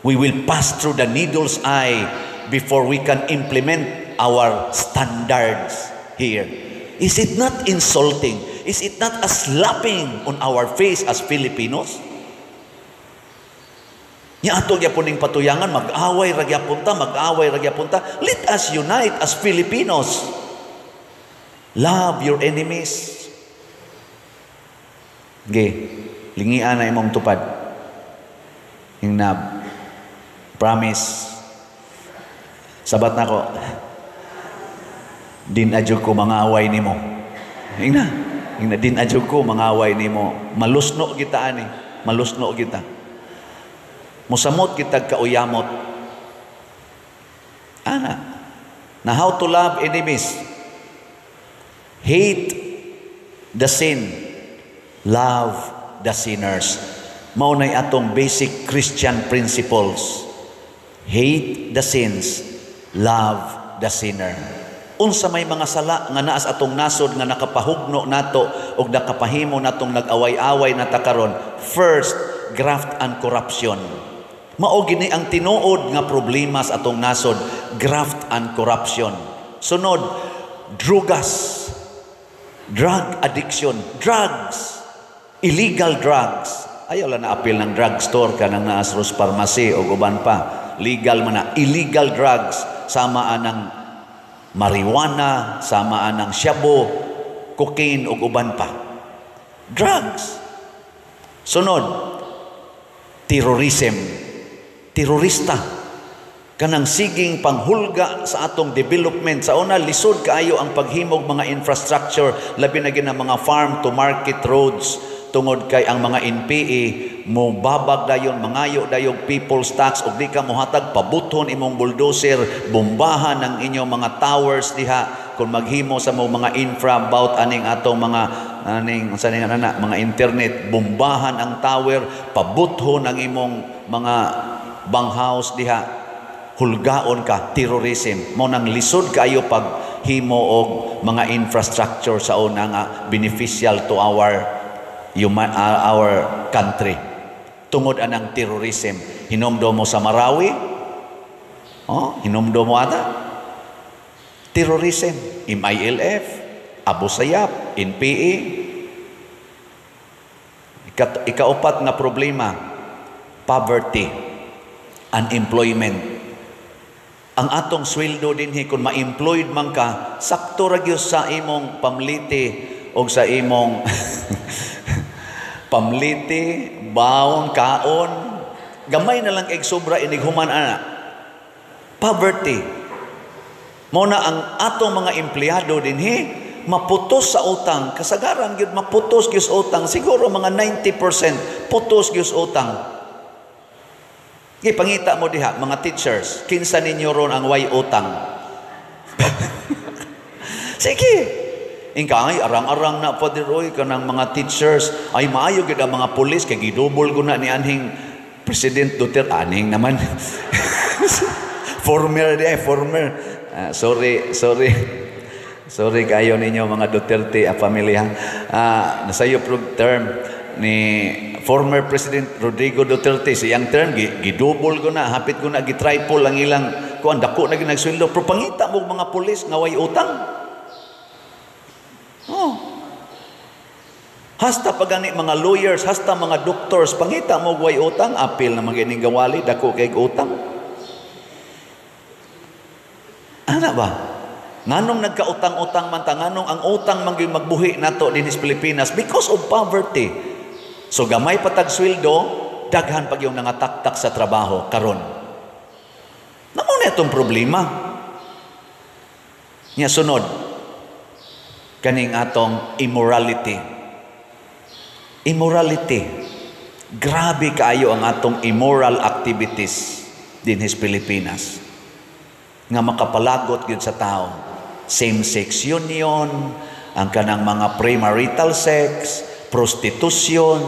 We will pass through the needle's eye before we can implement our standards here. Is it not insulting? Is it not a slapping on our face as Filipinos? Nya ato gyapon ning patuyangan, mag-away ra gyapon ta, mag-away ra gyapon ta. Let us unite as Filipinos. Love your enemies. Ge, lingian na imong tupad. Hingnab. Promise. Sabat nako. Din adyo ko mangaway nimo. Hingna. Hingna din adyo ko mangaway nimo. Malusno kita ani. Malusno kita. Musamot kitag kauyamot. Ana. Na how to love enemies. Hate the sin. Love the sinners. Mao nay atong basic Christian principles. Hate the sins. Love the sinner. Unsa may mga sala nga naa sa atong nasod nga nakapahugno nato og nakapahimo natong nag-away-away na ta karon? First, graft and corruption. Mao gini ang tinuod nga problema sa atong nasod, graft and corruption. Sunod, drugas, drug addiction, drugs, illegal drugs. Ayaw lang na apil ng drugstore kanang naas Ros Pharmacy o uban pa. Legal man na, illegal drugs, sama anang marijuana, sama anang shabu, cocaine ug uban pa. Drugs. Sunod, terrorism. Terorista. Kanang siging panghulga sa atong development. Sa una, lisod kaayo ang paghimog mga infrastructure, labi na gina mga farm to market roads, tungod kay ang mga NPA mobabag dayon, mangayo dayon people's tax, og di ka mohatag, pabuthon imong bulldozer, bombahan ang inyong mga towers diha kung maghimo sa mong mga infra about aning atong mga aning unsa ning ana mga internet, bombahan ang tower, pabuthon ang imong mga banghouse diha, hulgaon ka, terrorism. Mao nang lisod kaayo paghimo og mga infrastructure sa una nga beneficial to our country. Tungod anang terrorism. Hinumdum mo sa Marawi? Oh, hinumdum mo ata? Terrorism, MILF, Abu Sayyaf, NPA. Ikaupat nga problema, poverty, unemployment. Ang atong sweldo dinhi, kung ma-employed man ka, sakto ra gyud sa imong pamliti o sa imong pamliti, baon, kaon, gamay na lang kay sobra inig human ana. Poverty. Mao na ang atong mga empleyado dinhi maputos sa utang, kasagaran gyud maputos gyud sa utang, siguro mga 90% putos gyud sa utang. Gipangita mo diha mga teachers, kinsa ninyo ron ang way utang? Sige. Ingka ay arang-arang na, Father, oy, kanang mga teachers ay maayo gid ang mga pulis kay gidubol ko na ni anhing President Duterte aning naman. Former di ay former. Ah, sorry, sorry. Sorry kayo ninyo mga Duterte a pamilya. Ah, nasayop og term ni former President Rodrigo Duterte sa iyang term, gidubol ko na, hapit ko na gitriple ang ilang kuan, dako na gyud nagsweldo, pero pangita mo mga pulis nga way utang. Oh. Hasta pa gani mga lawyers, hasta mga doctors, pangita mo way utang, apil na mga ining gawali, dako kay utang. Ana ba? Nganong nagkautang-utang man ta, nganong ang utang man gyud magbuhi nato dinhi sa Pilipinas? Because of poverty. So gamay pa tag sweldo, daghan pag yung nangataktak sa trabaho karon. Namo na itong problema. Nya sunod, kaning atong immorality. Immorality. Grabe kaayo ang atong immoral activities dinhi sa Pilipinas nga makapalagot gyud sa tao. Same-sex union, ang kanang mga premarital sex, prostitution,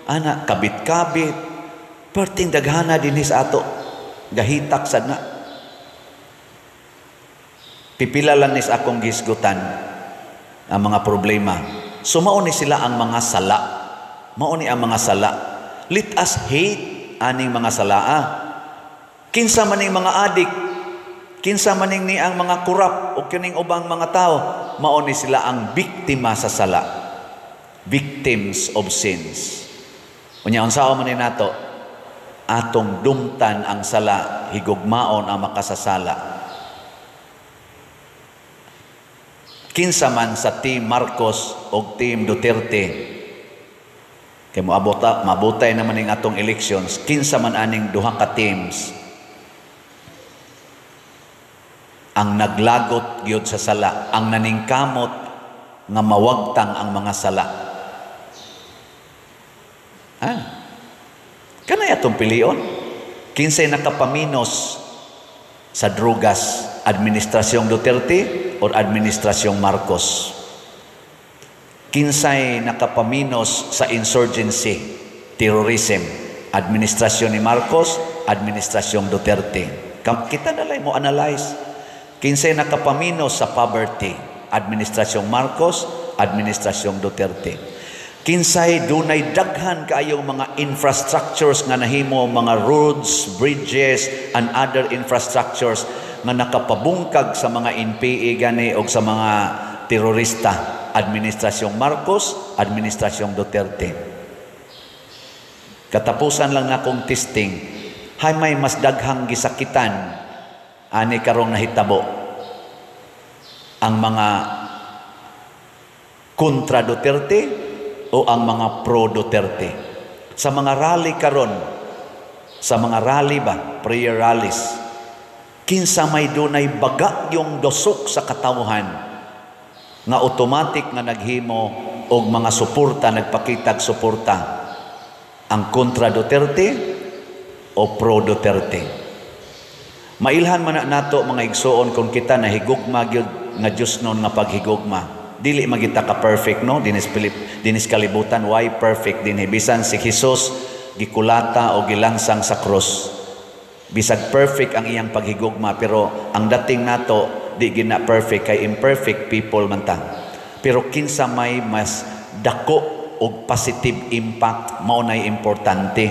ana, kabit-kabit, perting daghana dinhi sa ato, gahitak sad na. Pipila lang nis akong gisgutan ang mga problema. So mao ni sila ang mga sala. Mao ni ang mga sala. Let us hate aning mga sala. Ah. Kinsa man ning mga adik, kinsa man ning ni ang mga kurap o kining ubang mga tao, mao ni sila ang biktima sa sala. Victims of sins. Unya unsa man ni nato? Atong dumtan ang sala, higugmaon ang makasasala. Kinsa man sa Team Marcos o Team Duterte, kay moabota, mabutay naman ning atong elections, kinsa man aning duha ka teams ang naglagot gyud sa sala, ang naningkamot nga mawagtang ang mga sala. Ah. Kanay atong pilion? Kinsay nakapaminos sa drugas, administrasyong Duterte or administrasyong Marcos? Kinsay nakapaminos sa insurgency, terrorism, administrasyon ni Marcos, administrasyong Duterte? Kita na lang mo analyze. Kinsay nakapaminos sa poverty, administrasyong Marcos, administrasyong Duterte? Kinsay dunay daghan kaayong mga infrastructures nga nahimo, mga roads, bridges, and other infrastructures nga nakapabungkag sa mga NPA gani og sa mga terorista, administrasyong Marcos, administrasyong Duterte? Katapusan lang nakong testing, hay may mas daghang gisakitan ani karong nahitabo, ang mga kontra Duterte o ang mga pro Duterte? Sa mga rally karon, sa mga rally ba, prayer rallies, kinsa may dunay baga yung dosok sa katawhan nga automatic nga naghimo og mga suporta, nagpakitag suporta, ang kontra Duterte o pro Duterte? Mailhan man na nato mga igsuon kung kita nahigugma gyud nga Dios nun nga paghigugma. Dili magita ka perfect, no, dinis Pilip, dinis kalibutan why perfect dinhi, bisan si Jesus gikulata o gilangsang sa krus. Bisag perfect ang iyang paghigugma, pero ang dating nato di gina perfect kay imperfect people man ta. Pero kinsa may mas dako og positive impact, mao nay importante.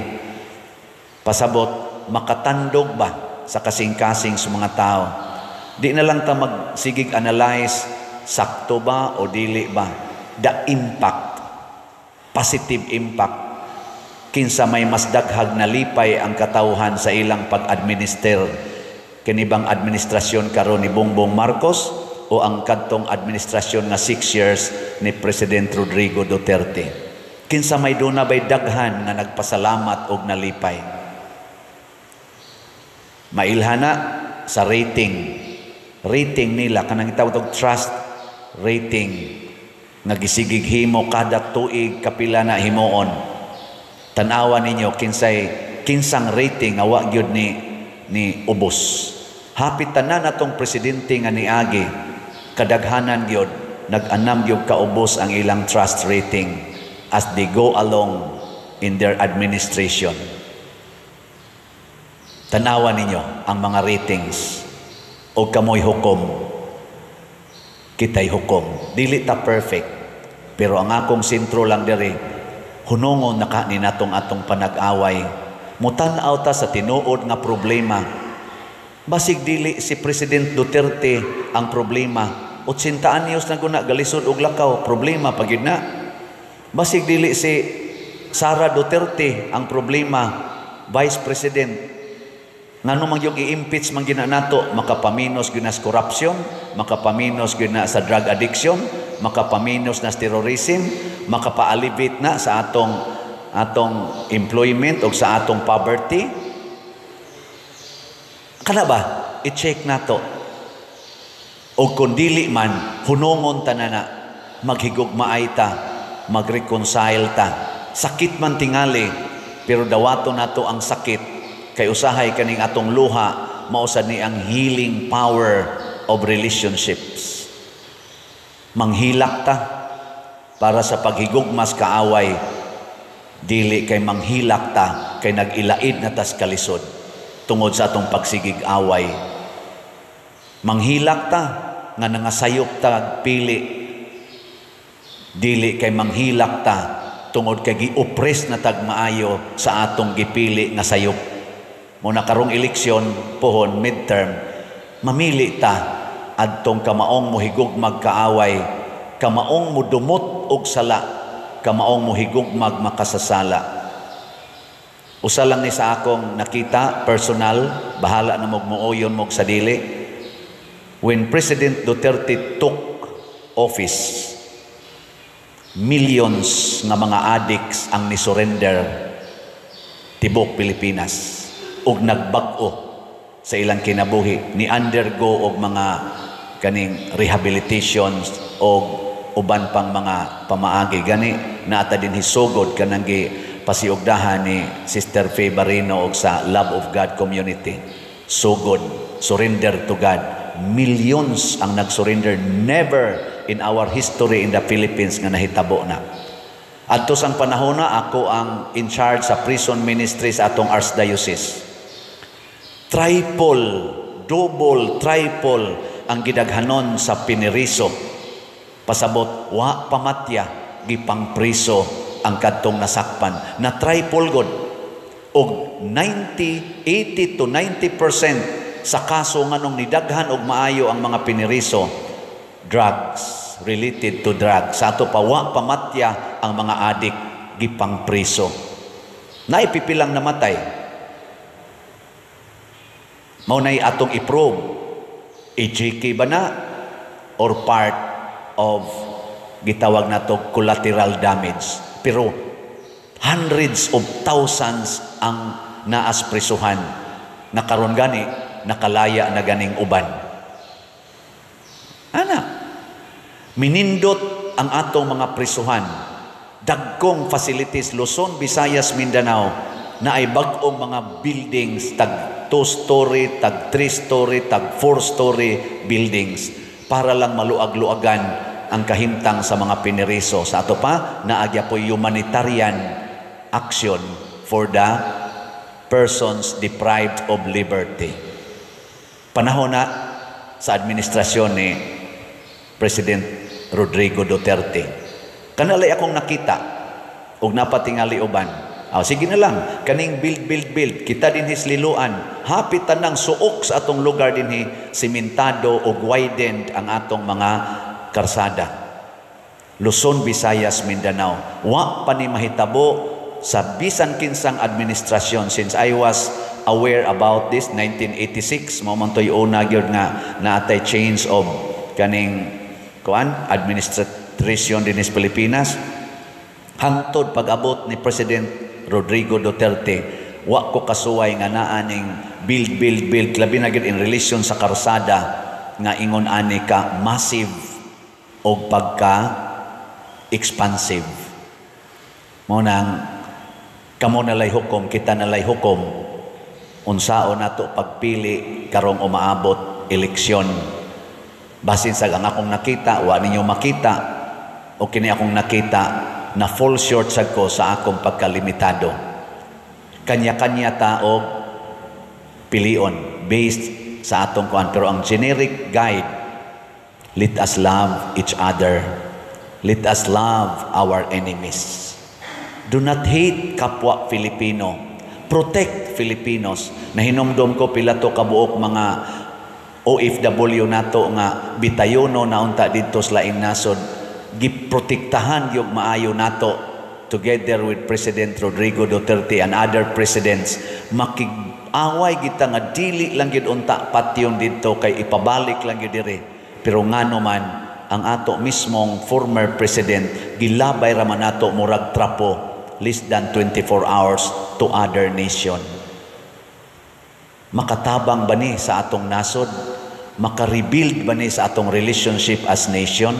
Pasabot makatandog ba sa kasing-kasing sa mga tao. Di na lang ta magsigig analyze sakto ba o dili ba. The impact, positive impact, kinsa may mas daghag nalipay ang katawhan sa ilang pag-administer, kini bang administrasyon karon ni Bongbong Marcos o ang kadtong administrasyon nga 6 years ni President Rodrigo Duterte? Kinsa may duna bay daghan nga nagpasalamat og nalipay? Mailhana sa rating rating nila, kanang gitawag og trust rating nga gisigig himo kada tuig, kapila na himuon. Tan-awa ninyo kinsay kinsang rating nga wa gyud ni ubos. Hapit tanan atong presidente nga niagi, kadaghanan gyud nag-anam gyud kaubos ang ilang trust rating as they go along in their administration. Tanawa ninyo ang mga ratings o kamoy hukom, kitay hukom. Dili ta perfect, pero ang akong sentro lang diri, hunongon na ka ni natong atong panag-away, mutan-aw ta sa tinuod nga problema. Basig dili si President Duterte ang problema. 80 anyos na guna, galisod og lakaw, problema pa gyud na. Basig dili si Sara Duterte ang problema, Vice President. Ngano man yung i-impeach man gina nato, makapaminos gyud na sa corruption, makapaminos gyud na sa drug addiction, makapaminos na sa terrorism, makapa-alleviate na sa atong employment o sa atong poverty. Kana ba? I-check nato. O kung dili man, hunongon ta na, maghigugmaay ta, mag-reconcile ta. Sakit man tingali, pero dawato nato ang sakit kay usahay kaning atong luha mausad ni ang healing power of relationships. Manghilak ta para sa paghigugmas kaaway, dili kay manghilak ta kay nag-ilaid na tas kalisod tungod sa atong pagsigig away. Manghilak ta nga nangasayop ta pili, dili kay manghilak ta tungod kay gi-oppress na tag maayo sa atong gipili nga sayop. Mo na karong eleksyon pohon, midterm, mamili ta adtong kamaong mohigugmag kaaway, kamaong modumot og sala, kamaong mohigugmag makasasala. Usa lang ni sa akong nakita personal, bahala na mo muoyon mo sa dili. When President Duterte took office, millions nga mga addicts ang ni-surrender tibok Pilipinas ug nagbag-o sa ilang kinabuhi, ni undergo og mga kaning rehabilitations og uban pang mga pamaagi. Gani naata din hisugod kanang gi pasiugdahan ni Sister Faye Barino og sa Love of God Community. Sugod, surrender to God. Millions ang nag-surrender. Never in our history in the Philippines nga nahitabo na. Adto sang panahon na ako ang in charge sa prison ministry sa atong archdiocese. Triple, double, triple ang gidaghanon sa piniriso. Pasabot, wa pamatya, gipangpriso ang kadtong nasakpan. Na triple god. Og 90, 80 to 90% sa kaso nganong nidaghan og maayo ang mga piniriso, drugs, related to drugs. Sa ato pa, wa pamatya ang mga adik, gipangpriso. Naipipilang namatay. Mao nay atong i-probe. EJK ba na or part of gitawag nato collateral damage? Pero hundreds of thousands ang naas prisuhan na karon gani nakalaya na ganing uban. Ana, minindot ang atong mga prisuhan. Dagkong facilities, Luzon, Visayas, Mindanao, na ay bag-ong mga buildings, tag 2 story, tag 3 story, tag 4 story buildings para lang maluag-luagan ang kahimtang sa mga piniriso. Sa ato pa, naagya po humanitarian action for the persons deprived of liberty. Panahon na sa administrasyon ni President Rodrigo Duterte. Kanalay akong nakita ug napatingali uban. Ah, sige na lang, kaning build, build, build. Kita dinhi sa Liloan, hapit tanang suok sa atong lugar dinhi, simentado o widened ang atong mga karsada. Luzon, Visayas, Mindanao. Wa pa ni mahitabo sa bisan kinsang administrasyon since I was aware about this, 1986. Mao man to'y una gyud nga naatay change of kaning kuan administration dinhi sa Pilipinas hangtod pag-abot ni President Rodrigo Duterte. Wa ko kasuway nga naa ning build, build, build, labi na gyud in relation sa karsada nga ingon ani ka massive og pagka expansive. Mao nang kamo na lay hukom, kita na lay hukom unsaon nato pagpili karong umaabot eleksyon. Basin sa ang akong nakita, wa ninyo makita, o kini akong nakita na fall short sad ko sa akong pagkalimitado. Kanya-kanya ta og pilion based sa atong kuan, pero ang generic guide, let us love each other. Let us love our enemies. Do not hate kapwa Filipino. Protect Filipinos. Nahinumdom ko pila to kabuok mga OFW nato nga bitayono na unta didto sa laing nasod, giprotektahan gyud maayo nato together with President Rodrigo Duterte and other presidents. Makig-away kita nga dili lang gyud unta patyon didto kay ipabalik lang gyud dire, pero ngano man ang ato mismong former president gilabay ra man nato murag trapo less than 24 hours to other nation. Makatabang ba ni sa atong nasod? Maka-rebuild ba ni sa atong relationship as nation?